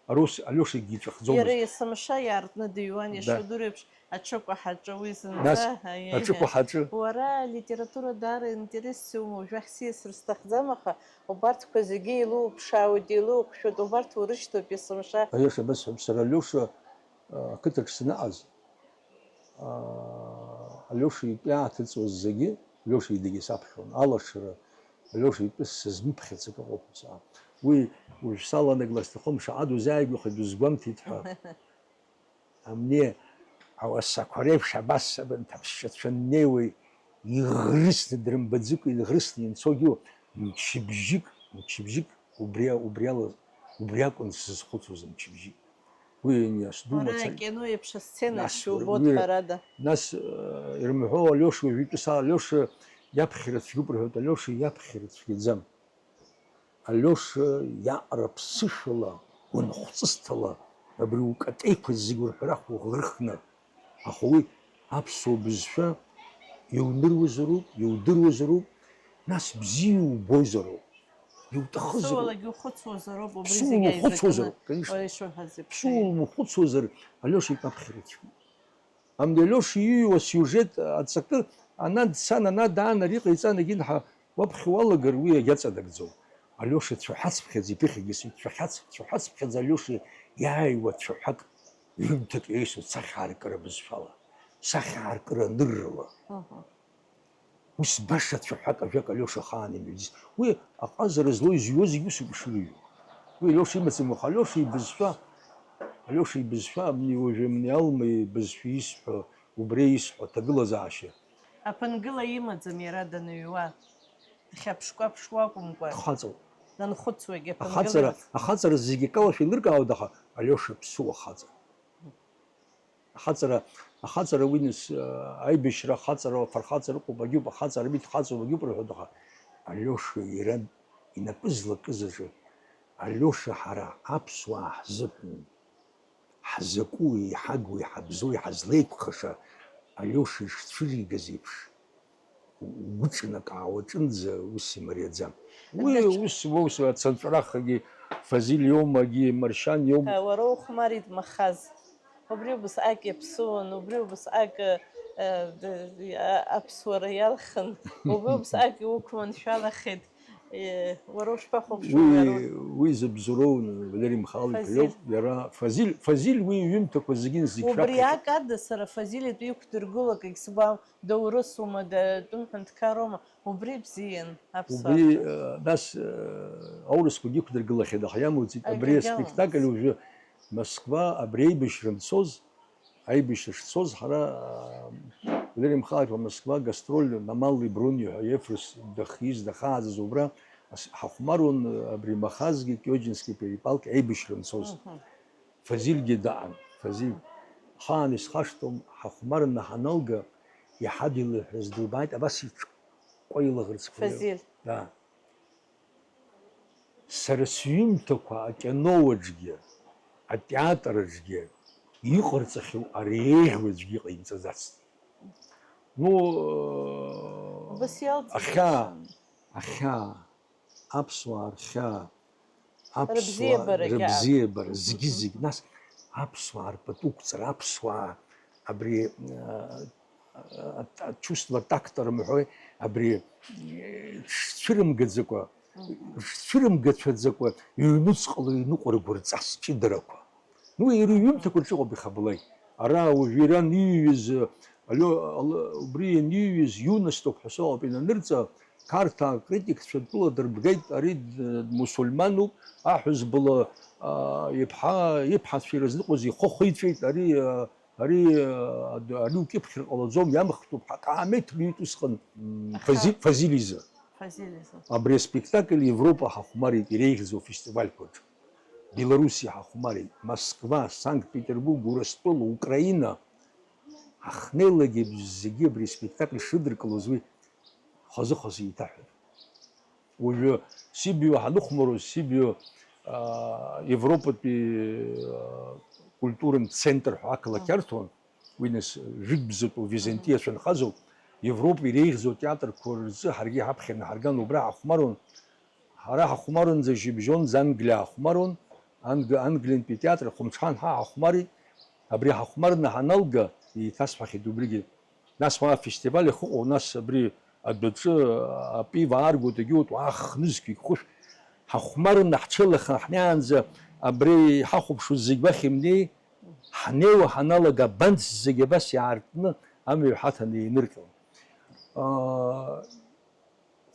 Арус Алиоша егьиҵәахӡомызт. Иара есымша иаартны дыҩуан, Да. ишудыруеиԥш, аҽыкәаҳаҿы уи зынӡа, Нас аиеи. аҽыкәаҳаҿы. Уара алитература даара интересс иумоу, уажәы ахь сиасыр сҭахӡам, аха убарҭқәа зегьы еилуԥшаауеит, еилуқәшәоит, убарҭ урышьҭоуп есымша. Аиаша басҳәап, сара Алиоша, а, ақыҭаҿ саныҟаз, аа, Алиоша итәы иааҭыҵуаз зегьы, Алиоша идагьы саԥхьон. Алашара, Алиоша итәы сызмыԥхьац акы ыҟоуп ҳәа саҳәон. Уи уажә саланагала сҭахым, шаҟа дузааигәахеит, дузгәамҭеит ҳәа. Амни, ауасақәа реиԥш абас абанҭ аԥсшьацәа ннеиуеи, иӷрысны, дрымбаӡыкәа иӷрысны инцогьы, мчыбжьык, мчыбжьык, убри, убри ала, убри акәын сзызхәыцуаз мчыбжьык. Уи ианиасду Уара мацара акино еиԥш асцена Нас шубоит, уи, ҳәарада. Нас, э, ирымҳәо Алиоша уажәы итәы са Алиоша иаԥхьара цәгьоуп рҳәоит, Алиоша иаԥхьара цәгьаӡам. Алиоша иаҟара ԥсышәала, гәынхәҵысҭала абри укатеиқәа зегь урҳәарах уӷрыхны, аха уи аԥсуа бызшәа иуныруазароуп, иудыруазароуп, нас бзиа иубозароуп, иуҭахызароуп. Ԥсуалагьы ухәыцуазароуп, убри Ԥсуа зегь аизакны ухәыцуазароуп, конечно. уара ишуҳәаз еиԥш. Ԥсуа умхәыцуазар, Алиоша итәы аԥхьара цәгьоуп. Амни Алиоша иҩуа асиужет аҵакы, ана дцан, ана даан, ари ҟаиҵан, егьынҳа уаԥхьа уалагар, уи иагьаҵанакӡом. Алиоша дцәаҳәацыԥхьаӡа иԥыхьагьы сҩит, цәаҳәац-, цәаҳәацыԥхьаӡа Алиоша иааиуа цәаҳәак ҩымҭак иеисуеит сахьааркыра бызшәала, сахьааркыра аныррала. Ус баша цәаҳәак ажәак Алиоша ахаан имҩаӡеит. Уи аҟазара злоу изҩуа зегь усоуп ишырыҩуа. Уи Алиоша имаӡам, аха Алиоша ибызшәа, Алиоша ибызшәа, абни уажәы абни Алма ибызшәа исҳәо, убри исҳәо аҭагылазаашьа. Аԥынгыла имаӡам иара даныҩуа. Дхьаԥш-кәаԥшуа акәымкәа, дхаҵоуп. Данхәыцуагь аԥынгыла Ахаҵара, имаӡам. Ахаҵара зегьы акалашәа еилыркаауеит, аха Алиоша ԥсуа хаҵа. Ахаҵара, ахаҵара уи нас, аибашьра ахаҵара, афырхаҵара ыҟоуп, агьоуп, ахаҵара мит хаҵоуп, агьоуп рҳәоит, аха Алиоша иара инапы злакыз аҿы, Алиоша ҳара аԥсуаа ҳзыҳәан, ҳзакәу, иҳагу, иҳабзоу, иҳазлеиқәхаша Алиоша ишцәыригаз еиԥш, угәыҿнакаауа аҿынӡа ус имариаӡам. Уи Даҽа- ус, уа ус ацынҵәрахагьы Фазиль иоумагьы, Маршьан иоума? Уара ухәмарит Махаз. Убри убасҟак иаԥсуан, убри убасҟак, э, д-, а-, аԥсуара иалхын, убри убасҟак иуқәманшәалахеит. Э, уара ушԥахәаԥшуеи, Уи, Арон? Уи зыбзоуроу Валери Михайлович Фазиль. Иоуп, иара Фазиль, Фазиль уи иҩымҭақәа зегьы зегь Убри шәаԥхьаӡа. Ак ада сара Фазиль итәы иқәдыргыло акгьы сгәам, доурысума, да-, тәым ҳәынҭқарума, убри бзиан, аԥсуаа Убри, рҿы. Э, нас, э, аурысқәагьы иқәдыргылахьеит, аха иамоуӡеит. Абри Акгьы аспектакль амаӡам. Уажәы Москва, абри аибашьра анцоз, аибашьра шцоз, ҳара, аа, Валери Михайлович Москва гастроль, Намалли Бруни ҳәа Ефрос дахиз, дахааӡаз убра, ас-, ҳахәмаруан, абри Махазгьы, Киоџински перепалки аибашьра анцоз. Мгм. Фазильгьы даан, Фазиль. Ахаан исхашҭуам, ҳахәмарны ҳаналга, иҳадылҳәаз дылбааит, абас иҿкәа илаӷырӡқәа. Фазиль. Да. Сара сҩымҭақәа акино аҿгьы, атеатр аҿгьы иҟарҵахьоу ари еиӷьу аӡәгьы иҟаимҵаӡацт. Ну, Убас иалҵит ахьаа, ус. Ахьаа, аԥсуаа рхьаа, аԥсуаа Рыбзиабарагьы рыбзиабара, аԥсуа. Зегьы-зегь, нас аԥсуаа рпату ықәҵара, аԥсуаа абри, а, а, а, чувство такта рымҳәои, абри, э, шцәырымгаӡакәа, шцәырымгацәаӡакәа, ҩнуҵҟала иныҟәаргәырҵас ҷыдарақәа. Ну, иара иҩымҭақәа рҿы ыҟоуп ихабылеит. Ара уажә Иран ииҩыз, Алио-, Ала-, убри ианиҩыз, Иуна стәоуп ҳәа соуп инанырҵа, Қарҭаа акритикцәа тәыла дырбгеит, ари д-, мусульмануп, аҳәызбала, а, иԥҳа, иԥҳацәа ирызныҟәоз ихы хиҵәеит, ари, а, Ари, а, ари укьыԥхьыр ҟалаӡом, иамхтәуп, ҳа-, ҳаамеҭ рҩит усҟан, м, Аха. Фази-, Фазиль изы. Фазиль изы. Абри аспектакль Европа ҳахәмарит иреиӷьӡоу афестивальқәа рҿы. Белоруссиа ҳахәмарит, Москва, Санкт-Петербург, Урыстәыла, Украина. Ҳахьнеилакгьы зегьы абри аспектакль шрыдыркылоз уи хазы-хазы еиҭаҳәеит. Уажәы Сибио ҳаныхәмаруаз, Сибио, аа, Европатәи, аа, культуратә центр ҳәа ақалақь Мм. иарҭон, уи нас жәытә бзатәу Византиа Мм. цәынхазоуп, Европа иреиӷьӡоу атеатрқәа рзы ҳаргьы ҳаԥхьа инаҳарган, убра ҳахәмаруан. Ҳара ҳахәмарынӡа жьыбжьонӡа Англиа ҳахәмаруан, Анг-, Англиантәи атеатр Хәымҽхан ҳа ҳахәмарит, абри ҳахәмарны ҳаналга, еиҭасҳәахьеит убригьы. Нас уа афестиваль ахьыҟоу, нас абри адәаҿы апиво ааргоит, егьоуеит, уаах, нызқьҩык хәышә. Ҳахәмарны ҳҽеилахан ҳнеиаанӡа абри иҳахәаԥшуаз зегь уахь имнеи, ҳнеиуа ҳаналага абанҭ зегь абас иаартны амҩа ҳаҭаны еинырҟьон. Аа,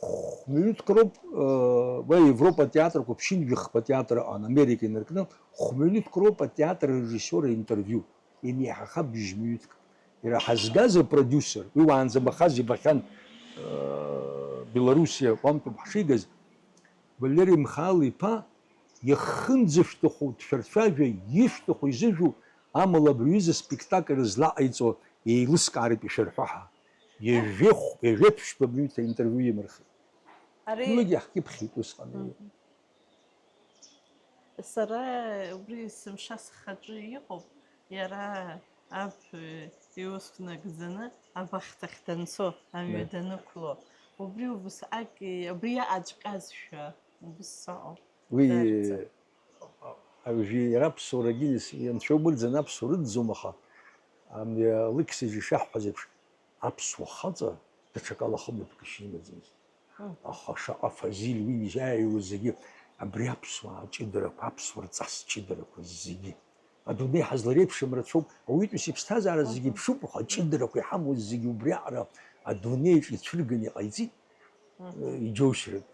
хә-, минуҭк роуп, э, уа Европа атеатрқәа ԥшьынҩажәи хԥа театр ыҟан, Америка инаркны, хә-минуҭк роуп атеатр арежиссиор аинтервиу. Инеиҳахап бжь-минуҭк. Иара ҳазгаз апродиусер, уи уаанӡа Махаз ибахьан, э, Белоруссиа уамтәуп ҳшигаз, Валери Мхал-иԥа, ихынӡашәҭаху дшәырцәажәа, ишәҭаху изыжәу, амала абри аҩыза спектакль злаҟаиҵо еилыскааратәы ишәырҳәо ҳәа. Ҩажәи хә-, ҩажәи ԥшьба минуҭ аинтервиу имырхит. Ари Уигьы ҳкьыԥхьит усҟан. Мгм. Сара убри сымша схаҿы иҟоуп, иара аб, э, иусқәа нагӡаны абахҭахь данцо, амҩа Да. данықәло. Убри убасҟак, э, абри иаҟаҵәҟьазшәа, убыс саҟоуп. Уи, Дарца. э, а, а, уажәы иара аԥсуарагьы анцәа умырӡын аԥсуа рыдӡом, аха Амни алықьсаҿ ишаҳҳәаз еиԥш, аԥсуа хаҵа даҽакала хымҩаԥгашьа имаӡамызт. Мм. Аха шаҟа Фазиль уи изааиуаз зегьы, абри аԥсуаа ҷыдарақәа, аԥсуа рҵас ҷыдарақәа зегьы. Адунеи ҳазлареиԥшым рацәоуп, ауаҩытәыҩса иԥсҭазаара зегьы Мгм. Иԥшуп, аха ҷыдарақәа иҳамоу зегьы убриаҟара адунеи аҿы ицәырганы иҟаиҵеит. Мгм. Иџьоушьартә.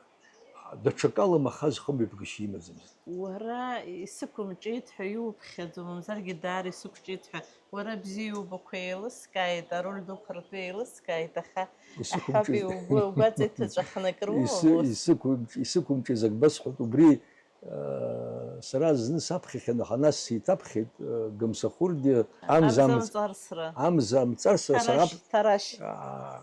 Даҽакала Махаз хымҩаԥгашьа имаӡамызт. Уара исықәымҿиеит ҳәа иуԥхьаӡо, мамзаргьы даара исықәҿиеит ҳәа, уара бзиа иубақәа еилыскааит, ароль дуқәа ртәы еилыскааит, аха Исықәымҿиаз. Аҳәап, иугәы-, угәаҵа иҭаҵәахны акыр Исы-, умоума ус? исықәымҿ-, исықәымҿиаз ак басҳәоит, убри, аа, сара зны саԥхьахьан, аха нас сеиҭаԥхьеит, аа, Гамсахәыргьы амза Амза амҵ-, амҵарсра. Амза амҵарсра сара Ҭарашь, ап-, Ҭарашь. аа,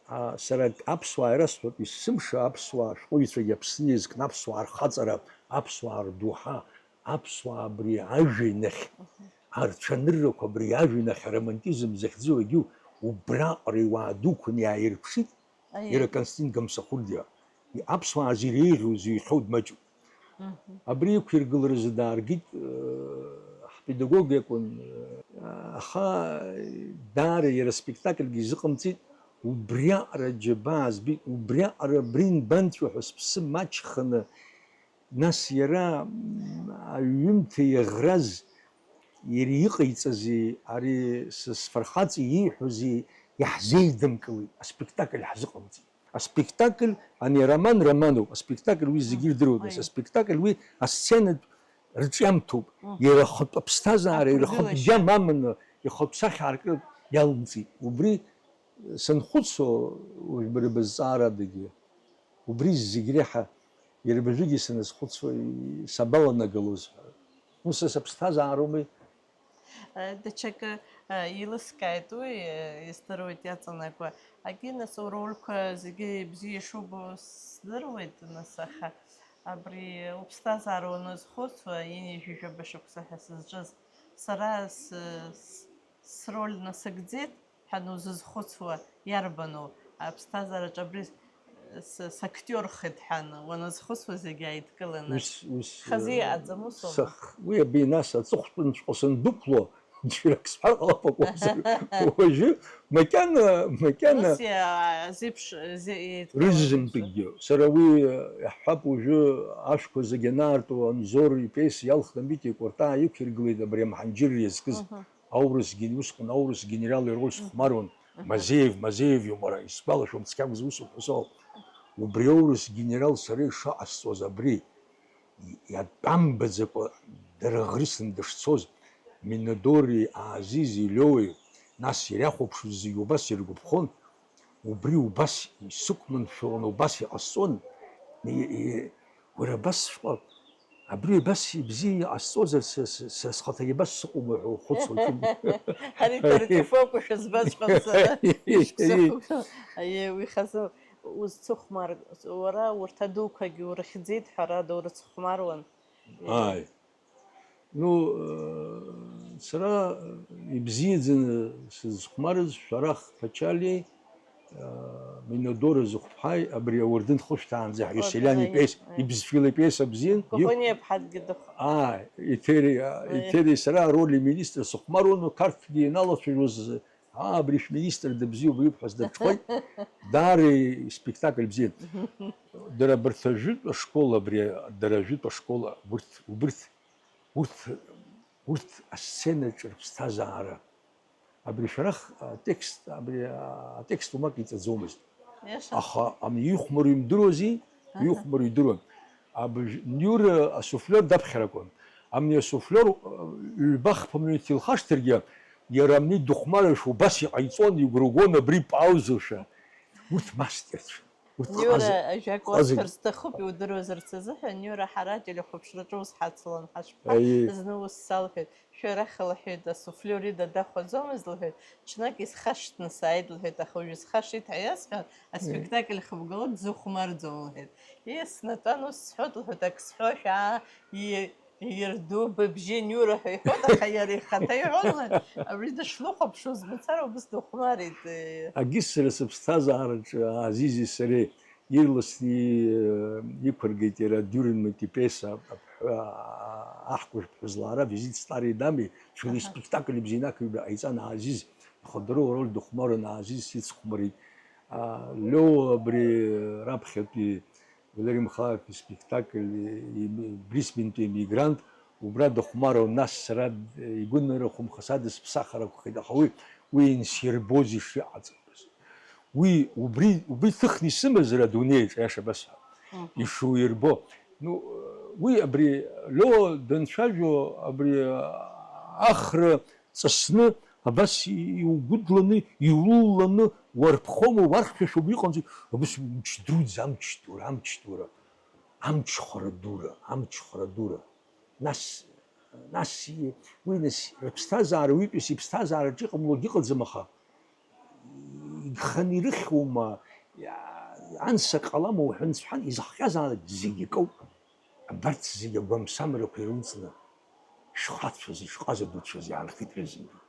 аа, сара аԥсуаа ирасҳәоит, есымша аԥсуаа ашәҟәыҩҩцәагьы Аԥсны иазкны аԥсуаа рхаҵара, аԥсуаа рдоуҳа, аԥсуаа абри ажәҩан ахь, Мгм. арцәаныррақәа абри ажәҩан ахь аромантизм захьӡу егьу убраҟара иуаа дуқәан иааирԥшит, Аиеи. Иара Константин Гамсахәыргьы. Аԥсуаа зегь иреиӷьу, зеихьоу дмаҷуп. Мгм. Абри иқәиргыларазы дааргеит, э, ҳпедагог иакәын, э, аха даара иара спектакльгьы изыҟамҵеит, убриаҟара џьабаа збеит, убриаҟара абри нбанҵәо ҳәа сыԥсы маҷханы, нас иара, м, аҩымҭа иаӷраз, иара иҟаиҵази, ари сы-, сфырхаҵа ииҳәози иаҳзеидымкылеит, аспектакль ҳзыҟамҵеит. Аспектакль, ани ароман романоуп, аспектакль уи зегьы Мм, ирдыруеит, нас аиеи. Аспектакль уи асценатә рҿиамҭоуп, Мм. Иара ахатә аԥсҭазаара, иара ахатә Ақәыргылашьа. Гьама аманы, ихатә сахьа аартра иалымҵит. Убри санхәыцуа, уажә бара бызҵаарадагьы, убри зегь реиҳа, иара абыржәгьы саназхәыцуа, и-, сабаланагалоз ҳәа. Ус сыԥсҭазаароуми? Даҽакы, еилыскааит уи, издыруеит иаҵанакуа. Агьи, нас, урольқәа зегьы бзиа ишубо сдыруеит, нас, аха абри уԥсҭазаара уаназхәыцуа, ҩажәижәаба шықәса ҳәа сызҿыз, сара с-, с-, сроль насыгӡеит ҳәа анузызхәыцуа, иарбану аԥсҭазаараҿы абри с-, сактиорхеит ҳәа уаназхәыцуа зегьы ааидкыланы? Ус, ус, Хазы э, иҟаӡам, усоума? Сах-, уи абри нас аҵыхәтәанҵәҟьа сандәықәло, џьарак сҳәар ҟалап акәымзар. Уажәы макьана, макьана Ус иа-, зеиԥш-, зе-, еидкыланы рызынтәыкгьы. Сара уи, э, иаҳҳәап, уажәы ашәқәа зегьы анаарту Анзор ипиеса иалхны Митиа Кәарҭаа иқәиргылеит абри амҳанџьырра иазкыз. Мгм. Аурыс ген-, усҟан аурыс генерал ироль сыхәмаруан, Мгм. Мазеев, Мазеев иоуп, уара, исгәалашәом, цқьа акәзар, ус уҳәозар. Убри аурыс генерал сара ишаҟасҵоз абри, иатәамбаӡакәа дара ӷрысны дышцоз, Минадори, Аазизи, Леои, нас ирахәаԥшуаз зегьы убас иргәаԥхон, убри убас исықәманшәалон, убас иҟасҵон, и-, и-, уара абасҵәҟьа Абри абас ибзиа иҟасҵозар, са, са, са схаҭагьы абас сыҟоума ҳәа ухәыцуа. Ари Тартиаф акәушәа збаҵәҟьан сара. Ишықәсахуп. Аиеи, уи хазы узцыхәмар, уара урҭ адуқәагьы урыхьӡеит, ҳәарада, урыцхәмаруан. Ааи. Ну, э, сара ибзиаӡаны сызхәмарыз Шәарах Ԥачалиеи, Минодор зыхәԥҳаи абри ауардын хышәҭаанӡа ҳәа Иуселиан ипиес, ибызшәала ипиеса бзиан. Кәаӷәаниа ԥҳадгьы дыхәа. Аа, Еҭери, Еҭери сара ароль министр сыхәмаруан, Қарҭгьы иналацәажәоз, аа, абри шәминистр дыбзиоуп, иуп ҳәа сдырҽхәеит. Даара испектакль бзиан. Дара абарҭ ажәытә ашкол, абри, дара ажәытә ашкол, урҭ, убырҭ, урҭ, урҭ асценаҿ рыԥсҭазаара Абри Шәарах атекст, абри атекст уамак иҵаӡомызт. Иаша. Аха ами ихәмару имдыруази, Аҳа. Ихәмару идыруан. Абыжә-, Ниура асуфлер даԥхьаракуан. Амни асуфлер, э, ҩба-хԥа минуҭ илхашҭыргьы, иара амни дыхәмарышәа убас иҟаиҵон, игәра угон абри паузушәа. Урҭ мастерцәан. Урҭ Ниура, ҟаза-, ажәак ҟаза- уасҳәар сҭахуп, иудыруазарц азыҳәан, Ниура, ҳара ателехәаԥшраҿы ус ҳацлон ҳашԥа-, Аиеи. Зны ус салҳәеит, Шәарах лҳәеит, асуфлиор ида дахәаӡомызт, лҳәеит, ҽнак исхашҭны сааит, лҳәеит, аха уажә исхашҭит ҳәа иасҳәан, аспектакль хыбгалоит, дзыхәмарӡом, лҳәеит. Ес, снатәан, ус сҳәоит, лҳәеит, ак сҳәошәа, аа, и-, ирду быбжьы Ниура ҳәа иҳәон, аха иара ихаҭа иҳәон, лҳәеит, абри дышлыхәаԥшуаз мацара убыс дыхәмарит, э. Агьыс сара сыԥсҭазаараҿы Азизи сареи ирласны и-, иқәыргеит иара Дюренмайт ипиеса аԥҳәа, Аҳкәажә ԥҳәызлаара Визит Стари Дами, шәара Аҳа. Спектакль бзианы ақәыҩра ҟаиҵан, Аазиз, ихәадыруа ароль дыхәмарын, Аазиз сицхәмарит. А, Лео абри раԥхьатәи Валери Михайлов испектакль, и-, Брисбентәи имигрант, убра дыхәмаруан, нас сара, игәы нырахәымхасадаз сԥсахыр акәхеит, аха уи, уи инсирбоз ишиҟаҵатәыз. Уи убри, убри ҭыхны исымазар адунеиаҿ, аиаша басҳәап, Мгм. Ишуирбо. Ну, уи абри Лео данцәажәо, абри Ахра ҵысны, абас иугәыдланы, иулуланы, уарԥхома, уархьшәашәома, иҟамзи, абас мчдуӡӡа, амчдура, амчдура, амчхәара дура, амчхәара дура. Нас, нас и-, уи нас рыԥсҭазаара, уаҩытәыҩса иԥсҭазаараҿы иҟамлогьы ыҟаӡам, аха игханы ирыхьуама, иа-, анса ҟалама уҳәан сҳәан, изыхҟьазаалак зегьы акоуп. Абарҭ зегьы агәамсамрақәа ирылҵны, шәхацәаз, ишҟаза дуцәаз иаанхеит рызегьы.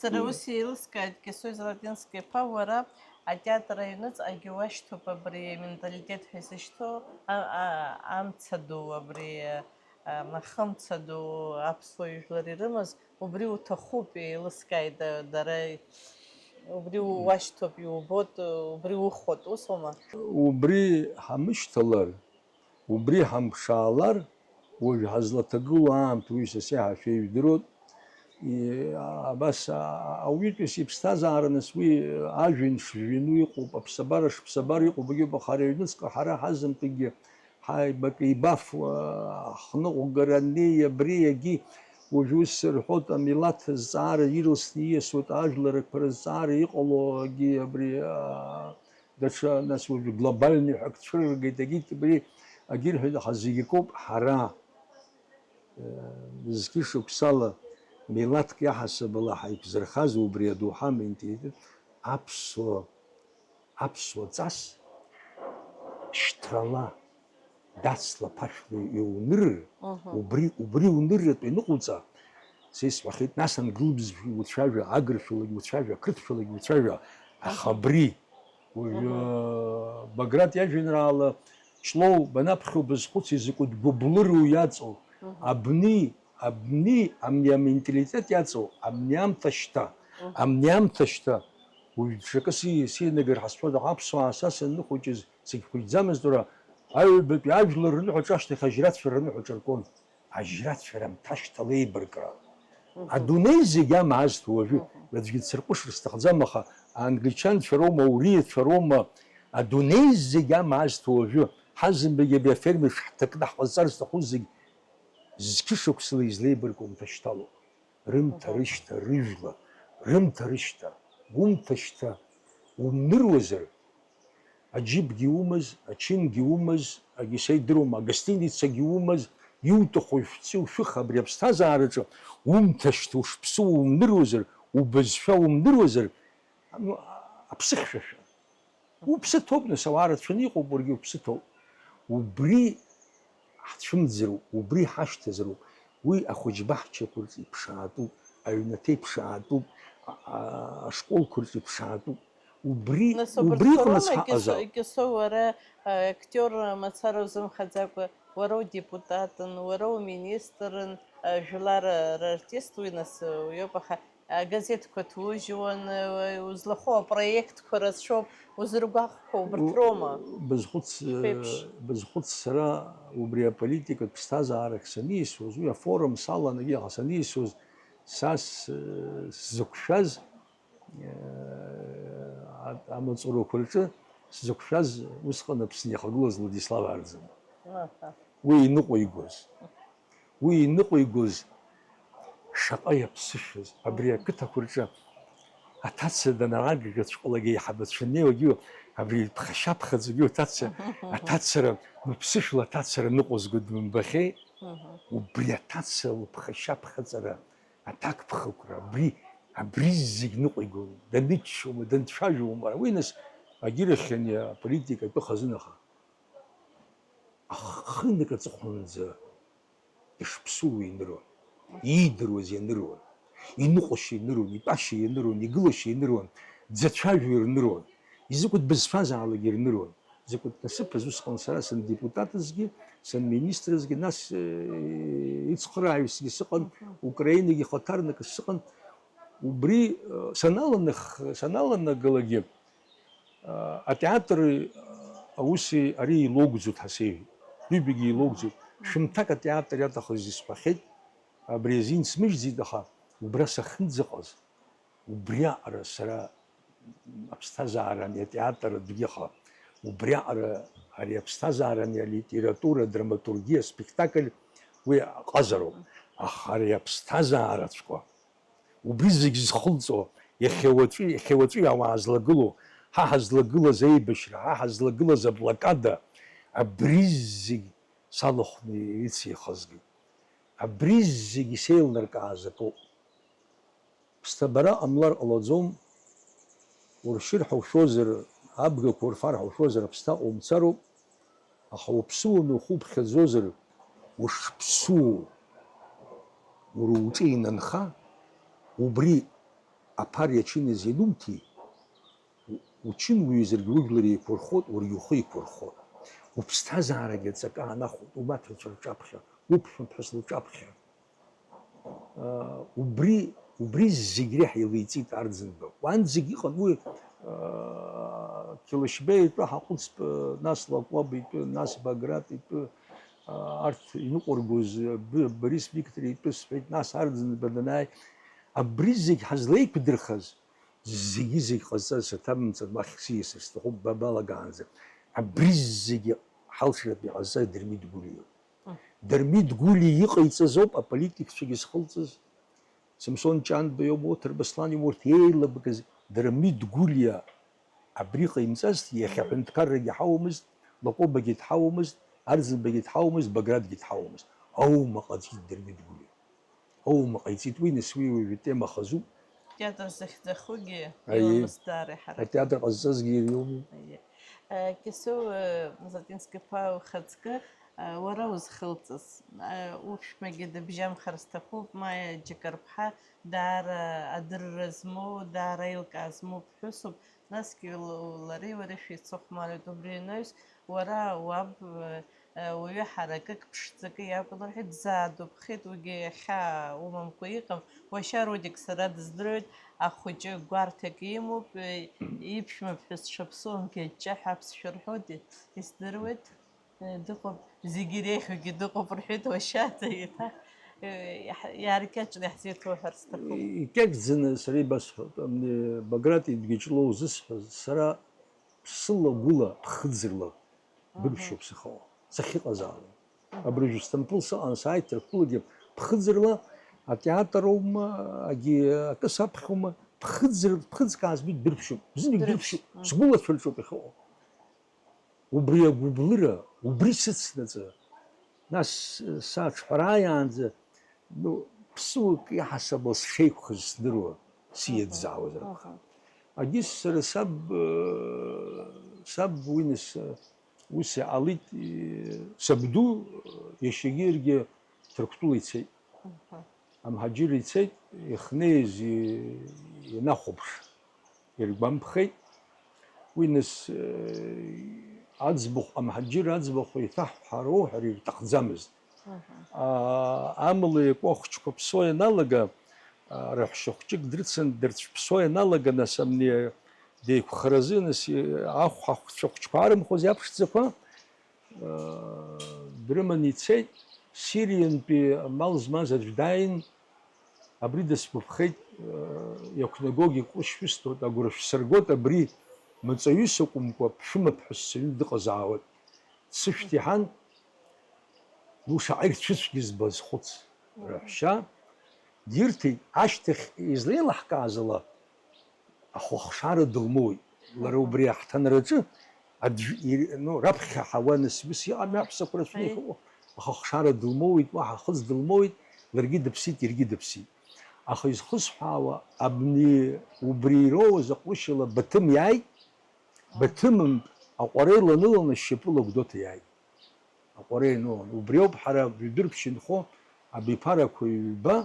Сара Мм. ус еилыскааит, Кьасои Золотински-иԥа, уара атеатр аҩныҵҟагьы уашьҭоуп абри аменталитет ҳәа изышьҭоу, а, а, амца ду, абри, а, ахымца ду аԥсуа жәлар ирымаз, убри уҭахуп, еилыскааит, а, дара, убри Мм. уашьҭоуп, иубоит, убри ухәот, усоума? Убри ҳамышьҭалар, убри ҳамԥшаалар, уажә ҳазлаҭагылоу аамҭа уи са сеиҳа шәеижәдыруеит. И-, абас, а-, ауаҩытәыҩса иԥсҭазаара нас уи ажәҩан шжәыну иҟоуп, аԥсабара шԥсабара иҟоуп, агьоуп, аха ари аҩныҵҟа ҳара ҳазымтәигьы ҳаибак еибафуа, ҳныҟәгара аннеи абри егьи, уажә ус рҳәоит, амилаҭ зҵаара ирылсны ииасуеит, ажәларқәа рызҵаара иҟало агьи абри, а, Даҽа, нас, уажәы глобальный ҳәа ак цәырыргеит, агьигьы абри, агьырҳәеит, аха зегь акоуп, ҳара, э, зқьышықәсала милаҭк иаҳасабала ҳаиқәзырхаз убри адоуҳа аменталитет аԥсуа, аԥсуа ҵас шьҭрала, дацла, ԥашәла иунырыр, Мгм. убри, убри унырратә ианыҟауҵа, са исҳәахьеит, нас англыбз уцәажәа, агыршәалагь уцәажәа, ақырҭшәалагь уцәажәа, аха Мгм. абри, Уажәы Баграт иажәеинраала Ҷлоу банаԥхьо базхәыц, изакәытә гәыблыру иаҵоу, абни, абни, амни аменталитет иаҵоу, амни амҭа шьҭа, амни амҭа шьҭа. Уажә даҽакы си-, синагар ҳазҳәода, аԥсуаа са санныхәыҷыз, сагьхәыҷӡамызт уара, аҩбатәи ажәлар рныҳәаҿа ашьҭахь ажьрацәа рныҳәаҿа ркуан. Ажьрацәа рымҭа шьҭа леибаркрала. Мгм. Адунеи зегь амаазҭо уажәы, Мгм. аӡәгьы дсырҟәышыр сҭахӡам, аха англичанцәа роума, ауриацәа роума, адунеи зегь амаазҭо уажәы, ҳазынбагьы абри аферма шҳҭакны ҳҟазҵар зҭаху зегь зқьышықәсала излеибарку умҭа шьҭалоуп. Рымҭа Мгм. рышьҭа, рыжәла, рымҭа рышьҭа, умҭа шьҭа, умныруазар, Аџьыбгьы умаз, ачынгьы умаз, агьы сеидыруам, агостиницагьы умаз, иуҭаху шәҵи ушәых абри аԥсҭазаараҿы, умҭашьҭ ушԥсыу умныруазар, убызшәа умныруазар, ну, аԥсыхьшәашәа. Уԥсы ҭоуп, нас, ауаа рацәаны иҟоуп, уаргьы уԥсы ҭоуп. Убри ҳцәымӡыроуп, убри ҳашьҭазароуп. Уи ахәыҷбаҳчақәа рҿы иԥшаатәуп, аҩнаҭа иԥшаатәуп, а-, а-, ашколқәа рҿы иԥшаатәуп. Убри, Нас убри убарҭ иҟалаз роума ҳаҟазаап. Кьасо-, Кьасо, уара, а, актиор мацара узымхаӡакәа, уара удепутатын, уара уминистрын, а, жәлар, а, рартист уи, нас, а, уиоуп, аха, а, газеҭқәа ҭужьуан, а, узлахәу апроектқәа рацәоуп, узыргәаҟқәа убарҭ У-, роума? Бызхәыц, Шәеиԥш. э, бызхәыц сара убри аполитикатә ԥсҭазаарахь саниасуаз, уи афорум салан, егьи аха саниасуаз, са с-, сзықәшәаз, а-, амаҵурақәа рҿы сзықәшәаз усҟан Аԥсны иахагылаз Владислав Арӡынба. Аҳа. Уи иныҟәигоз, уи иныҟәигоз шаҟа иаԥсышәаз, абри ақыҭақәа рҿы аҭаца данарагагацәҟалак еиҳабацәа неиуагьы, абри ԥхашьаԥхаҵагьы аҭаца, аҭацара, мыԥсышәла аҭацара ныҟәызго дмымбахьеи? Мгм. Убри аҭаца лыԥхашьаԥхаҵара Аҭакԥхықәра, абри, абри зегь ныҟәигон, даныччома, данцәажәома, уи нас агьырахьын аполитика атәы хазынаха. Ахынак аҵыхәанӡа дышԥсуоу иныруан, иидыруаз ианыруан, иныҟәашьа ианыруан, итәашьа ианыруан, игылашьа ианыруан, дзацәажәо ирныруан, изакәытә бызшәазаалак ирныруан. Закәытә насыԥыз усҟан сара сандепутатызгьы, санминистрызгьы, нас, э, ицхырааҩсгьы сыҟан, Украинагьы хаҭарнакы сыҟан. Убри, э, саналанах-, саналанагалакгьы, э, атеатри, э, ауси ари еилоугӡоит ҳәа сеиҳәеит. Ҩбагьы еилоугӡоит. Шәымҭак атеатр иаҭахыз исҳәахьеит, абри азин смыжьӡеит, аха убра сахьынӡаҟаз, убриаҟара сара аԥсҭазааран атеатр адәгьыха, убриаҟара ари аԥсҭазааран алитература, адраматургиа, аспектакль уи ҟазароуп. Аха ари аԥсҭазаараҵәҟьа, убри зегь зхылҵо, иахьа уаҵәы, иахьа уаҵәы ауаа злагылоу, ҳа ҳазлагылаз аибашьра, ҳа ҳазлагылаз аблокада, абри зегь салахәны ицеихазгеит. Абри зегь исеилнаркааз акоуп. Ԥсҭабара ҟамлар ҟалаӡом, уршьыр ҳәа ушәозар, абгақәа урфар ҳәа ушәозар, аԥсҭа ҟаумҵароуп, аха уаԥсуаны ухы уԥхьаӡозар, ушԥсуоу, уара уҿы инанха, убри аԥари ачыни зеидумҭи, у-, учын уҩызаргьы ужәлар еиқәырхоит, уаргьы ухы еиқәырхоит. Уԥсҭазаарагьы аҵакы аанахәоит, умаҭацәа рҿаԥхьа, уԥшәмаԥҳәыс лҿаԥхьа. Убри, убри зегь реиҳа илеиҵеит Арӡынба. Уанӡагь иҟан уи, Қьалышьбеи итәы ҳаҟәыҵп, нас Лакоба итәы, нас Баграт итәы, арҭ иныҟәыргоз, Борис Виктор итәы сҳәеит, нас Арӡынба данааи. Абри зегь ҳазлеиқәдырхаз, зегьы-зегь ҟазҵаз саҭабымҵан, уахь сиасыр сҭахуп, ба балагаанӡа. Абри зегьы ҳалшратәы иҟазҵаз Дырмит Гәлиа. Дырмит Гәлиа иҟаиҵаз ауп аполитикцәагьы зхылҵыз. Самсон Ҷанба иоума, Оҭыр Баслан иоума, урҭ еилабгаз Дырмит Гәлиа абри ҟаимҵазҭгьы, иахьа аҳәынҭқаррагьы ҳауамызт, Лакобагьы дҳауамызт, Арӡынбагьы дҳауамызт, Багратгьы дҳауамызт. Аума ҟаиҵеит Дырмит Гәлиа. Аума ҟаиҵеит, уи нас уи уажәы тема хазуп. Атеатр захьӡахугьы Аиеи. Иламыс даара иҳаракын. Атеатр ҟазҵазгьы иара иоуми. Аиеи. Э, Кьасоу, э, Мзатински-иԥа ухаҵкы, э, уара узхылҵыз, э, уԥшәмагьы дыбжьамхар сҭахуп, Маиа Џьакарԥҳа даара адырра змоу, даара аилкаа змоу ԥҳәысуп, насгьы л-, лареи уареи шәеицыхәмаруеит, убри анаҩс, уара уаб, э, Уаҩы ҳаракык ԥшӡакы иакәын рҳәеит, дзаадәыԥхеит, уигьы иахьа умамкәа иҟам. Уашьа Рудик сара дыздыруеит, ахәыҷы гәарҭак имоуп, иԥшәмаԥҳәыс дшаԥсуамгьы аҷҷаҳәа аԥсшәа рҳәоит, исдыруеит, дыҟоуп, зегьы иреиӷьугьы дыҟоуп рҳәеит, уашьа еиҭах иааркьаҿны иаҳзеиҭоуҳәар сҭахуп. Икьакьӡаны сара ибасҳәап, Баграт идгьыҷлоу зысҳәаз, сара ԥсыла-гәыла, ԥхыӡырла Бырԥшуп сыҟоу, сахьыҟазаалак. Абыржәы Сҭампыл сыҟан, сааит Ҭырқәтәылагьы, ԥхыӡырла, атеатр аума, агьи акы саԥхьома, ԥхыӡыр, ԥхыӡк аазбеит, дбырԥшуп, бзиагь дырԥшуп, сгәылацәа рҿоуп иахьыҟоу. Убри агәыблыра, убри сыцнаҵы, нас саҽҳәарааиаанӡа Ну, ԥсыуак иаҳасабала сшеиқәхаз сдыруа, сиеидзаауазар акәхап. Агьыс сара саб, э, саб уи нас, э, ус иҟалеит, э, сабду, э, иашьагьы иаргьы Ҭырқәтәыла ицеит. Амҳаџьыр ицеит, ихнеиз и-, инахәаԥш. Иргәамԥхеит. Уи нас, э, аӡбахә, амҳаџьыр аӡбахә еиҭаҳҳәароу ҳәа ирҭахӡамызт. Аа, амала иакуа ахәыҷқәа ԥсо ианалага, аа, раҳәшьа хәҷык дрыцын, дырцәԥсо ианалага, нас амни деиқәхаразы, нас, э, ахә-, ахәцәа хәҷқәа аарымхуаз иаԥшӡақәа, дрыманы ицеит, Сириантәи амал змаз аӡә дааин, абри дысгәаԥхеит, иақәнагогьы ҟәышшәысҭоит, агәра шәсыргоит, абри мҵаҩыс акәымкәа, ԥшәымаԥҳәыс саҩны дыҟазаауеит. Дсышәҭ иҳан, ну, шаҟа ирцәыцәгьаз базхәыц, раҳәшьа, дирҭеит, ашьҭахь излеилаҳкааз ала, ахәахшара дылмоуит. Лара убри аҳҭынраҿы аӡә ир-, ну, раԥхьа ҳауа нас ус иҟами, аҳәсақәа рацәаны иахьыҟоу, ахәахшара дылмоуит, уаҳа хыӡ дылмоуит, ларгьы дыԥсит, иаргьы дыԥсит. Аха изхысҳәаауа, абни убри ироуз аҟәышьала Баҭым иааит, Баҭымынтә аҟәара иланыланы шьапыла Гәдоуҭа иааит. Аҟәара ианылан. Убри ауп ҳара ҩдырԥшь инхо абиԥарақәа ҩба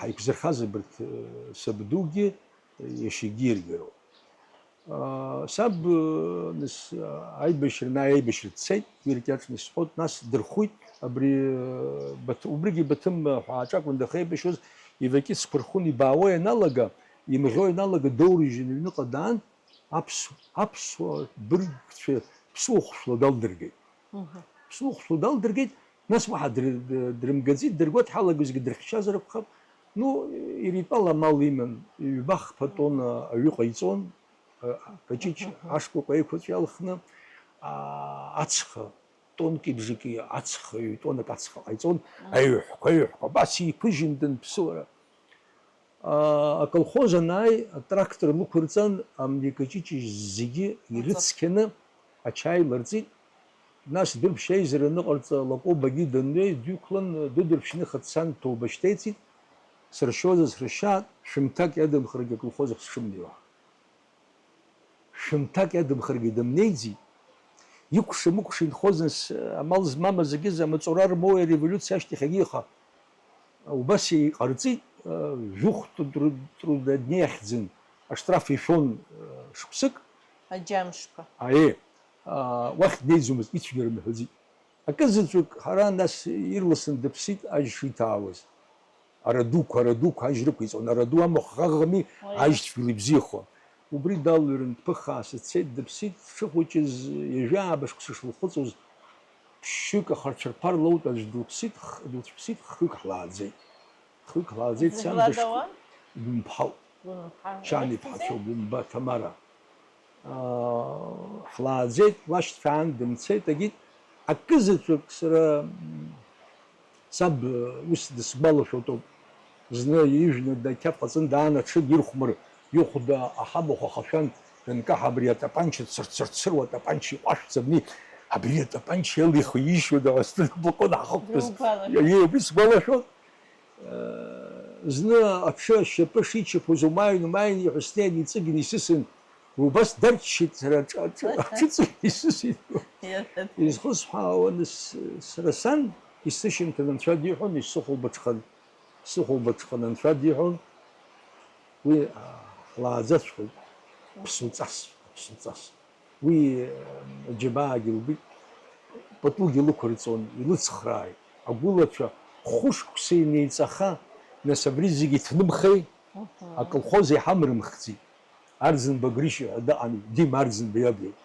ҳаиқәзырхаз абарҭ, э, сабдугьы, э, иашьагьы иаргьы роуп. Саб, нас, аибашьра, анааи аибашьра дцеит, уи ркьаҿны исҳәоит, нас дырхәит, абри, Баҭ-, убригьы Баҭым ҳәа аҿакәын дахьеибашьуаз, ивакьыцқәа рхәын, ибаауа ианалага, имӷьо ианалага, доурыжьын аҩныҟа даан, аԥсу-, аԥсуа быргцәа ԥсуа хәшәла далдыргеит. Ԥсуа хәшәла далдыргеит, нас уаҳа дры-, дрымгаӡеит, дыргәа дҳалагозгьы дырхьчазар акәхап. Ну, иара итәала амал иман, ҩба-хԥа тонна аҩы ҟаиҵон, а, Каҷыҷ ашкәакәа еиқәаҵәа иалхны, а, ацха, тонки бжаки ацха, ҩ-тоннак ацха ҟаиҵон, аҩҳәқәа, аҩҳәқәа, абас еиқәыжьын данԥсуара. А, аколхоз анааи, атрактор лықәырҵан, амни Каҷыҷ зегьы ирыцқьаны ачаи ларҵеит. Нас дырԥшьа еизара аныҟарҵа, Лакобагьы даннеи, дҩықәлан, дыдырԥшьны ихаҭцан ҭоуба шьҭеиҵеит. Сыршьозар срышьаат, шәымҭак иадымхаргьы аколхоз ахь сшымнеиуа. Шәымҭак иадымхаргьы дымнеиӡеит. Икәша-мыкәша инхоз нас, амал змамыз зегьы амаҵура рмоуи ареволиуциа ашьҭахь агьиха. Убас иҟарҵеит, жәохә тру-, трудодни ахьӡын, аштраф ишәон, шықәсык. Аџьамшқәа. Аиеи, уахь днеиӡомызт, ицәгьара мҳәаӡеит. Акызаҵәык ҳара нас ирласны дыԥсит ажь шиҭаауаз. Ара дуқәа, ара дуқәа ажь рықәиҵон, ара ду амахә ӷаӷами, уи ажьцәгьала ибзиахо. Убри далҩрын дԥыххааса дцеит, дыԥсит, дшыхәыҷыз ҩажәи ааба шықәса шылхыҵуаз, ԥшьҩык ахарцәырԥар лоут аӡә дылԥсит, х-, дылцәыԥсит, хҩык ҳлааӡеит. Хҩык ҳлааӡеит, сан дышк-, Гәынԥҳал. Гәынԥҳа. Шьаан иԥҳацәа Гәымба Ҭамара. Аа, ҳлааӡеит, уашьцәаан дымцеит, агьит, акызаҵәык сара, м, саб, ус дысгәалашәоит ауп. Зны ижәны дақьаф ҟаҵан даан аҽы дирхәмар, ихәда аҳабахә ахашәан, данкаҳа абри атапанча цырцырцыруа атапанча иҟәашәӡа абни, абри атапанча иалихо ишьуада ҳәа сҭынпаҟон ҳахықәкыз. Иугәалашәоит. Иеи, убри сгәалашәон. Зны аҽы ашьапы шичаԥоз умааин, умааин, иҳәа снеин иҵыгны исысын, убас дарччеит сара аҿы, аҿы, аҽыҵыгны исысит. Иара изхысҳәаауан с-, сара сан, исышьамҭан анцәа диҳәон, исыхәылбыҽхан, сыхәылбыҽхан анцәа диҳәон, уи, а, ҳлааӡаҵәҟьоуп, ԥсуҵас, ԥсуҵас. Уи, э, аџьабаагьы лбеит, патугьы лықәырҵон, илыцхрааит. Агәылацәа хәышықәса инеиҵаха, нас абри зегьы иҭнымхеи, аколхоз иҳамрымхӡеит. Арӡынба Гришьа ҳәа дыҟами, Дима Арӡынба иаб иоуп.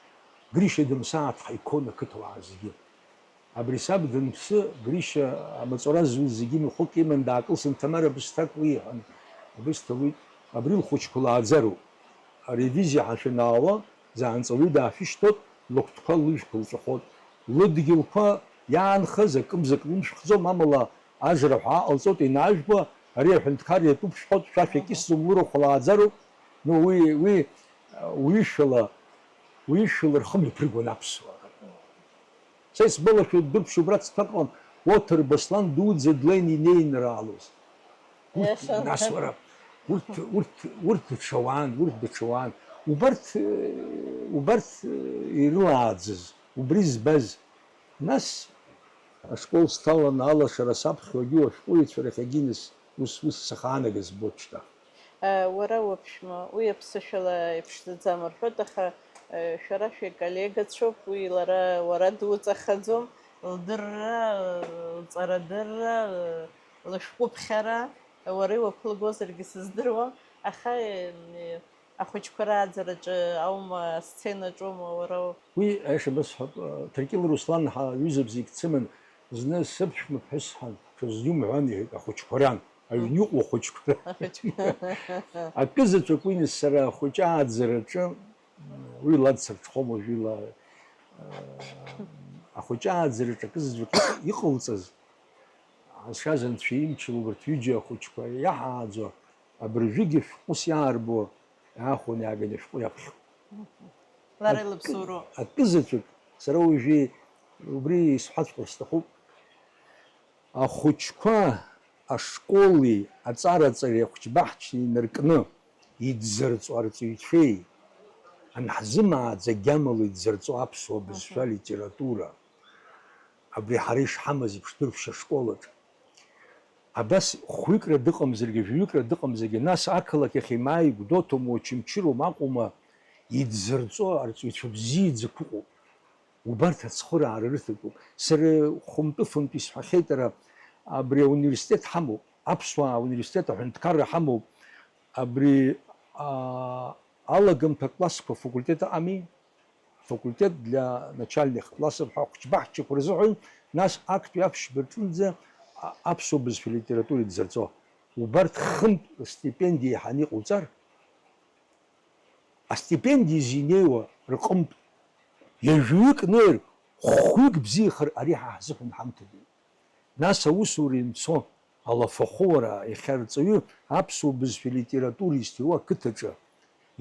Гришьа дымсааит ҳаиқәон ақыҭауаа зегьы. Абри саб данԥсы, Гришьа амаҵура зуз зегьы махәык иман даакылсын, Ҭамара, бысҭак уи, иҳәан, абысҭа уи, абри лхәыҷқәа лааӡароуп. Аревизиа ҳашәанаауа, заанҵа уи даашәышьҭуеит, лыхәҭқәа лыжәқәа лҵәахоит. Лыдгьылқәа иаанхаз акымзак лымшәхӡом, амала ажра ҳәа аҟалҵоит, инажәкуа, ари аҳәынҭқар иатәуп шәҳәоит, шәа шәакьысӡом, лырахә лааӡароуп. Ну, уи, уи, уишәала, уишәала рхы мҩаԥыргон аԥсуаа. Са исгәалашәоит, дырԥшьо убра цҭак ыҟан, Оҭыр Баслан дуӡӡа длеины инеинраалоз. Урҭ, иашан, нас уара, урҭ, урҭ, урҭ даҽа уаан, урҭ даҽа уаан. Убарҭ, э, убарҭ, э, ирылааӡаз, убри збаз. Нас ашкол сҭаланы алашара саԥхьогьы ашәҟәыҩҩцәа рахьагьы нас ус, ус сахаанагаз збоит шьҭа. Уара уаԥшәма, уи аԥсышәала иԥшӡаӡам рҳәоит, аха, шәара шәиколлегацәоуп, уи лара уара дуҵахаӡом, лдырра, лҵарадырра, лышәҟәыԥхьара, уара иуаԥылгозаргьы сыздыруам, аха, ахәыҷқәа рааӡараҿы аума, асценаҿоума уара? Уи, аиаша бысҳәап, Ҭыркьыл Руслан ҳәа ҩыза бзиак дсыман, зны сыԥшәма ԥҳәыс ҳәа, ҽазны иумҳәан, иҳәеит, ахәыҷқәа ран. Аҩны иҟоу ахәыҷқәа. Ахәыҷқәа. Акы заҵәык уи нас сара ахәыҷы ааӡараҿы, уи ла дсырҽхәом уажәы ила, э, ахәыҷы ааӡараҿы акы заҵәык иҟ-, иҟалҵаз, ҳазшаз Анцәа имчала убарҭ ҩыџьа ахәыҷқәа иаҳааӡо, абыржәгьы шәҟәыс иаарбо, иаахәаны иааганы ашәҟәы иаԥхьоит. Лара акы-, илыԥсоуроуп. Акы заҵәык, сара уажәы убри исҳәаҵәҟьар сҭахуп. Ахәыҷқәа ашколи аҵараҵареи ахәыҷбаҳчеи инаркны, идзырҵо арҵаҩцәеи, анҳзымааӡа агьамала идзырҵо аԥсуа бызшәа, литература, абри ҳара ишҳамаз еиԥш, дыршәшьа ашколаҿ. Абас хәҩыкра дыҟамзаргьы, жәаҩыкра дыҟамзаргьы, нас ақалақь ахь имааи Гәдоуҭоума, Очамчыроума, Аҟәоума, Идзырҵо арҵаҩцәа бзиаӡақәа ыҟоуп. Убарҭ ацхыраара рыҭатәуп. Сара хәымтәы-фынтә исҳәахьеит, ара абри ауниверситет ҳамоуп, аԥсуаа ауниверситет аҳәынҭқарра ҳамоуп, абри, аа, алагамҭа классқәа факультет ыҟами, факультет для начальных классов ҳәа ахәыҷбаҳчақәа рзыҳәан, нас актәи аԥшьба рҿынӡа, а-, аԥсуа бызшәа литература идзырҵо. Убарҭ хынтә стипендиа еиҳаны иҟауҵар, астипендиа зинеиуа рҟынтә ҩажәаҩык неир, хәҩык бзиахар, ари ҳа ҳзыҳәан ҳамҭаӡам. Нас аусура имцо алафахәыра иахьа арҵаҩы аԥсуа бызшәа литература изҭиуа ақыҭаҿы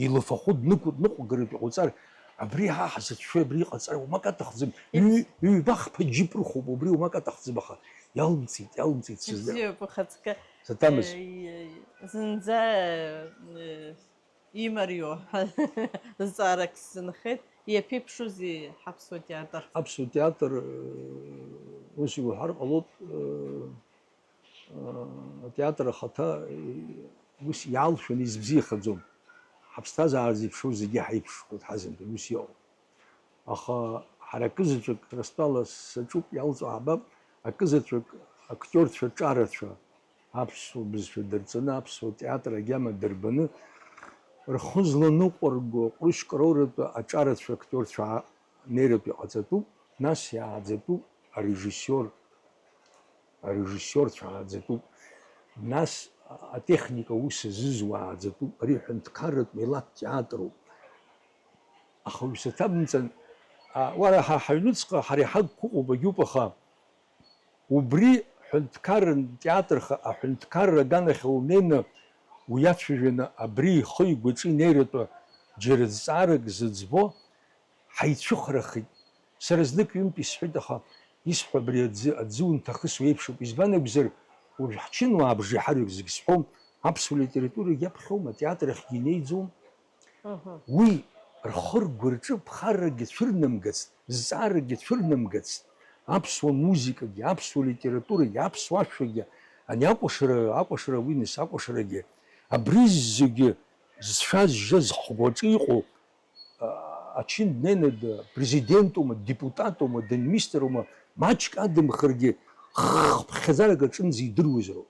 илафахәы днықәу-, дныҟәгаратәы иҟауҵар, абри ҳа ҳзыцәшәо абри иҟаҵара уамак аҭахӡам. Ҩ-, ҩба-хԥа џьыпрыхуп, убри уамак аҭахӡам, аха иалымҵит, иалымҵит сызда. Ибзиоуп, ухаҵкы. Саҭамыз. Э, зынӡа, э, имариоу ҳәа зҵаарак сзынхеит. Иаԥеиԥшузеи ҳаԥсуа театр? Аԥсуа театр, э, ус иуҳәар ҟалоит, э, э, атеатр ахаҭа, э, ус иалшәаны избзиахаӡом. Ҳаԥсҭазаара зеиԥшроу зегьы ҳаиԥшхоит ҳазынтәи, ус иҟоуп. Аха ҳара акызаҵәык, Урыстәыла саҿуп, иалҵуа ҳабап, акызаҵәык актиорцәа ҿарацәа, аԥсуа бызшәа дырҵаны, аԥсуа театр агьама дырбаны, рхы зланыҟәырго ҟәрышьк роуратәы аҿарацәа актиорцәа неиратәы иҟаҵатәуп, нас иааӡатәуп арежиссиор, арежиссиорцәа ааӡатәуп, нас атехника аус азызуа ааӡатәуп, ари ҳәынҭқарратә милаҭ театруп. Аха уи саҭабымҵан, а, уара ҳа ҳаҩнуҵҟа ҳара иҳагқәа ыҟоуп, агьуп, аха убри ҳәынҭқарратә театрха аҳәынҭқарра аганахьала унеины, уиацәажәаны абри ихы-игәаҿы инеиратәы џьара зҵаарак зыӡбо ҳаицәыхарахеит. Сара знык-ҩынтә исҳәеит, аха исҳәо абри аӡы, аӡы унҭахыс уеиԥшуп. Избан акәзар, уажә ҳчынуаа абжеиҳараҩык зегь сҳәом, аԥсуа литература иаԥхьоума, атеатр ахьгьы инеиӡом. Мгм. Уи рхы-ргәы рҿы ԥхаррагьы цәырнамгацт, зҵаарагьы цәырнамгацт, аԥсуа музыкагьы, аԥсуа литературагьы, аԥсуа ашәагьы, ани акәашара, акәашара уи нас акәашарагьы, абри зегьы зцәа-зжьаз ҳгәаҿы иҟоу, а, ачын днеины д-, президентума, депутатума, дминистррума, маҷк адамхаргьы, х-, ԥхьаӡарак аҿынӡа идыруазароуп.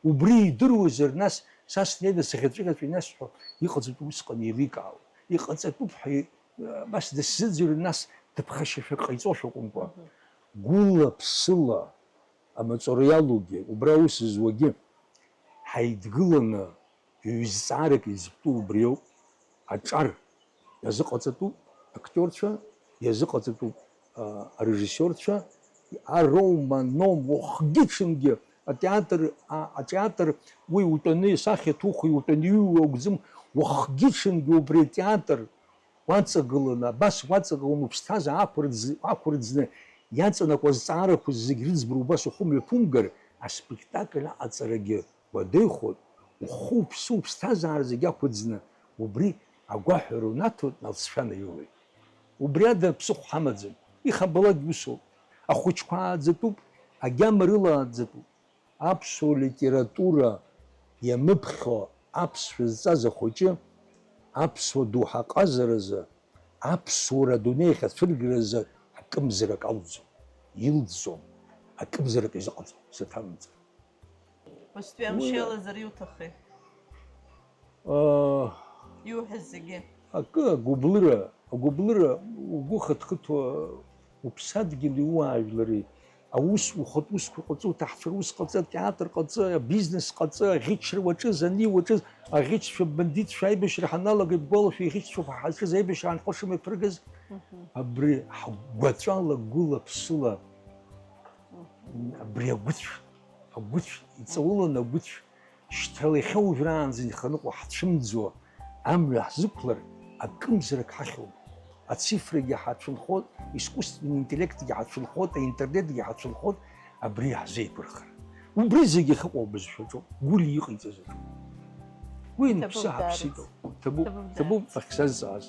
Убри идыруазар, нас, са снеины сахьаҵәыӷьаҵәы инасҳәо, иҟаҵатәу усҟан еиликаауеит. Иҟаҵатәуп ҳәа, а, абас дысзыӡырҩыр, нас дыԥхашьашәа ҟаиҵошәа акәымкәа. Мгм. Гәыла-ԥсыла амаҵура иалоугьы, убра аус зуагьы, ҳаидгыланы, ҩ-зҵаарак изыԥтәу убриоуп, аҿар иазыҟаҵатәуп актиорцәа, иазыҟаҵатәуп, а, арежиссиорцәа, ароума, ном, уахгьы-ҽынгьы атеатр, а, атеатр уи утәаны исахьа ҭухи утәаны иҩуа акәӡам, уахгьы-ҽынгьы убри атеатр уаҵагыланы, абас уаҵагыланы уԥсҭазаара ақәырӡ-, ақәырӡны иаҵанакуа азҵаарақәа зегь рыӡбара убас ухы мҩаԥумгар, аспектакль аҟаҵарагьы уадаҩхоит, ухы-уԥсы уԥсҭазаара зегь ақәыӡны, убри агәаҳәара унаҭоит, алҵшәа наиулоит. Убри ада ԥсыхәа ҳамаӡам, ихабалакгьы усоуп. Ахәыҷқәа ааӡатәуп, агьама рыла ааӡатәуп. Аԥсуа литература иамыԥхьо аԥсшәа зҵаз ахәыҷы, аԥсуа доуҳа ҟазаразы, аԥсуара адунеи ахь ацәыргаразы акымзарак алҵӡом, илҵӡом, акымзарак изыҟаҵом, саҭамҵыр. Уаҵәтәи амш Уи иалазар иуҭахи? Аа, Иуҳәаз зегьы. Акы агәыблыра, агәыблыра угәы хыҭхыҭуа уԥсадгьыли уаажәлари, аус, ухатә усқәа ҟаҵо, уҭаацәара ус ҟаҵа, атеатр ҟаҵа, абизнес ҟаҵа, аӷьычра уаҿыз, ани уаҿыз, аӷьычцәа, бандитцәа аибашьра ҳаналага, ибгәалашәо, иӷьычцәа ҳаҿыз аибашьра аанхо шымҩаԥыргаз, Мгм. абри ҳгәаҵәала, гәыла-ԥсыла, Мгм. абри агәыцә, агәыцә, иҵауланы агәыцә, шьҭрала иахьа уажәраанӡа инханыҟәо ҳцәымӡуа амҩа ҳзықәлар, акымзарак ҳахьуп. Ацифрагьы ҳацәынхоит, искусственный интеллектгьы ҳацәынхоит, аинтернетгьы ҳацәынхоит, абри иаҳзеиқәырхар. Убри зегьы ахьыҟоу абызшәаҿоуп, Гәлиа иҟаиҵаз аҿы. Уи Иҭабуп анԥсы ҳаԥсит даарц. ауп. Иҭабуп, Иҭабуп иҭабуп даарц. ахьсазҵааз.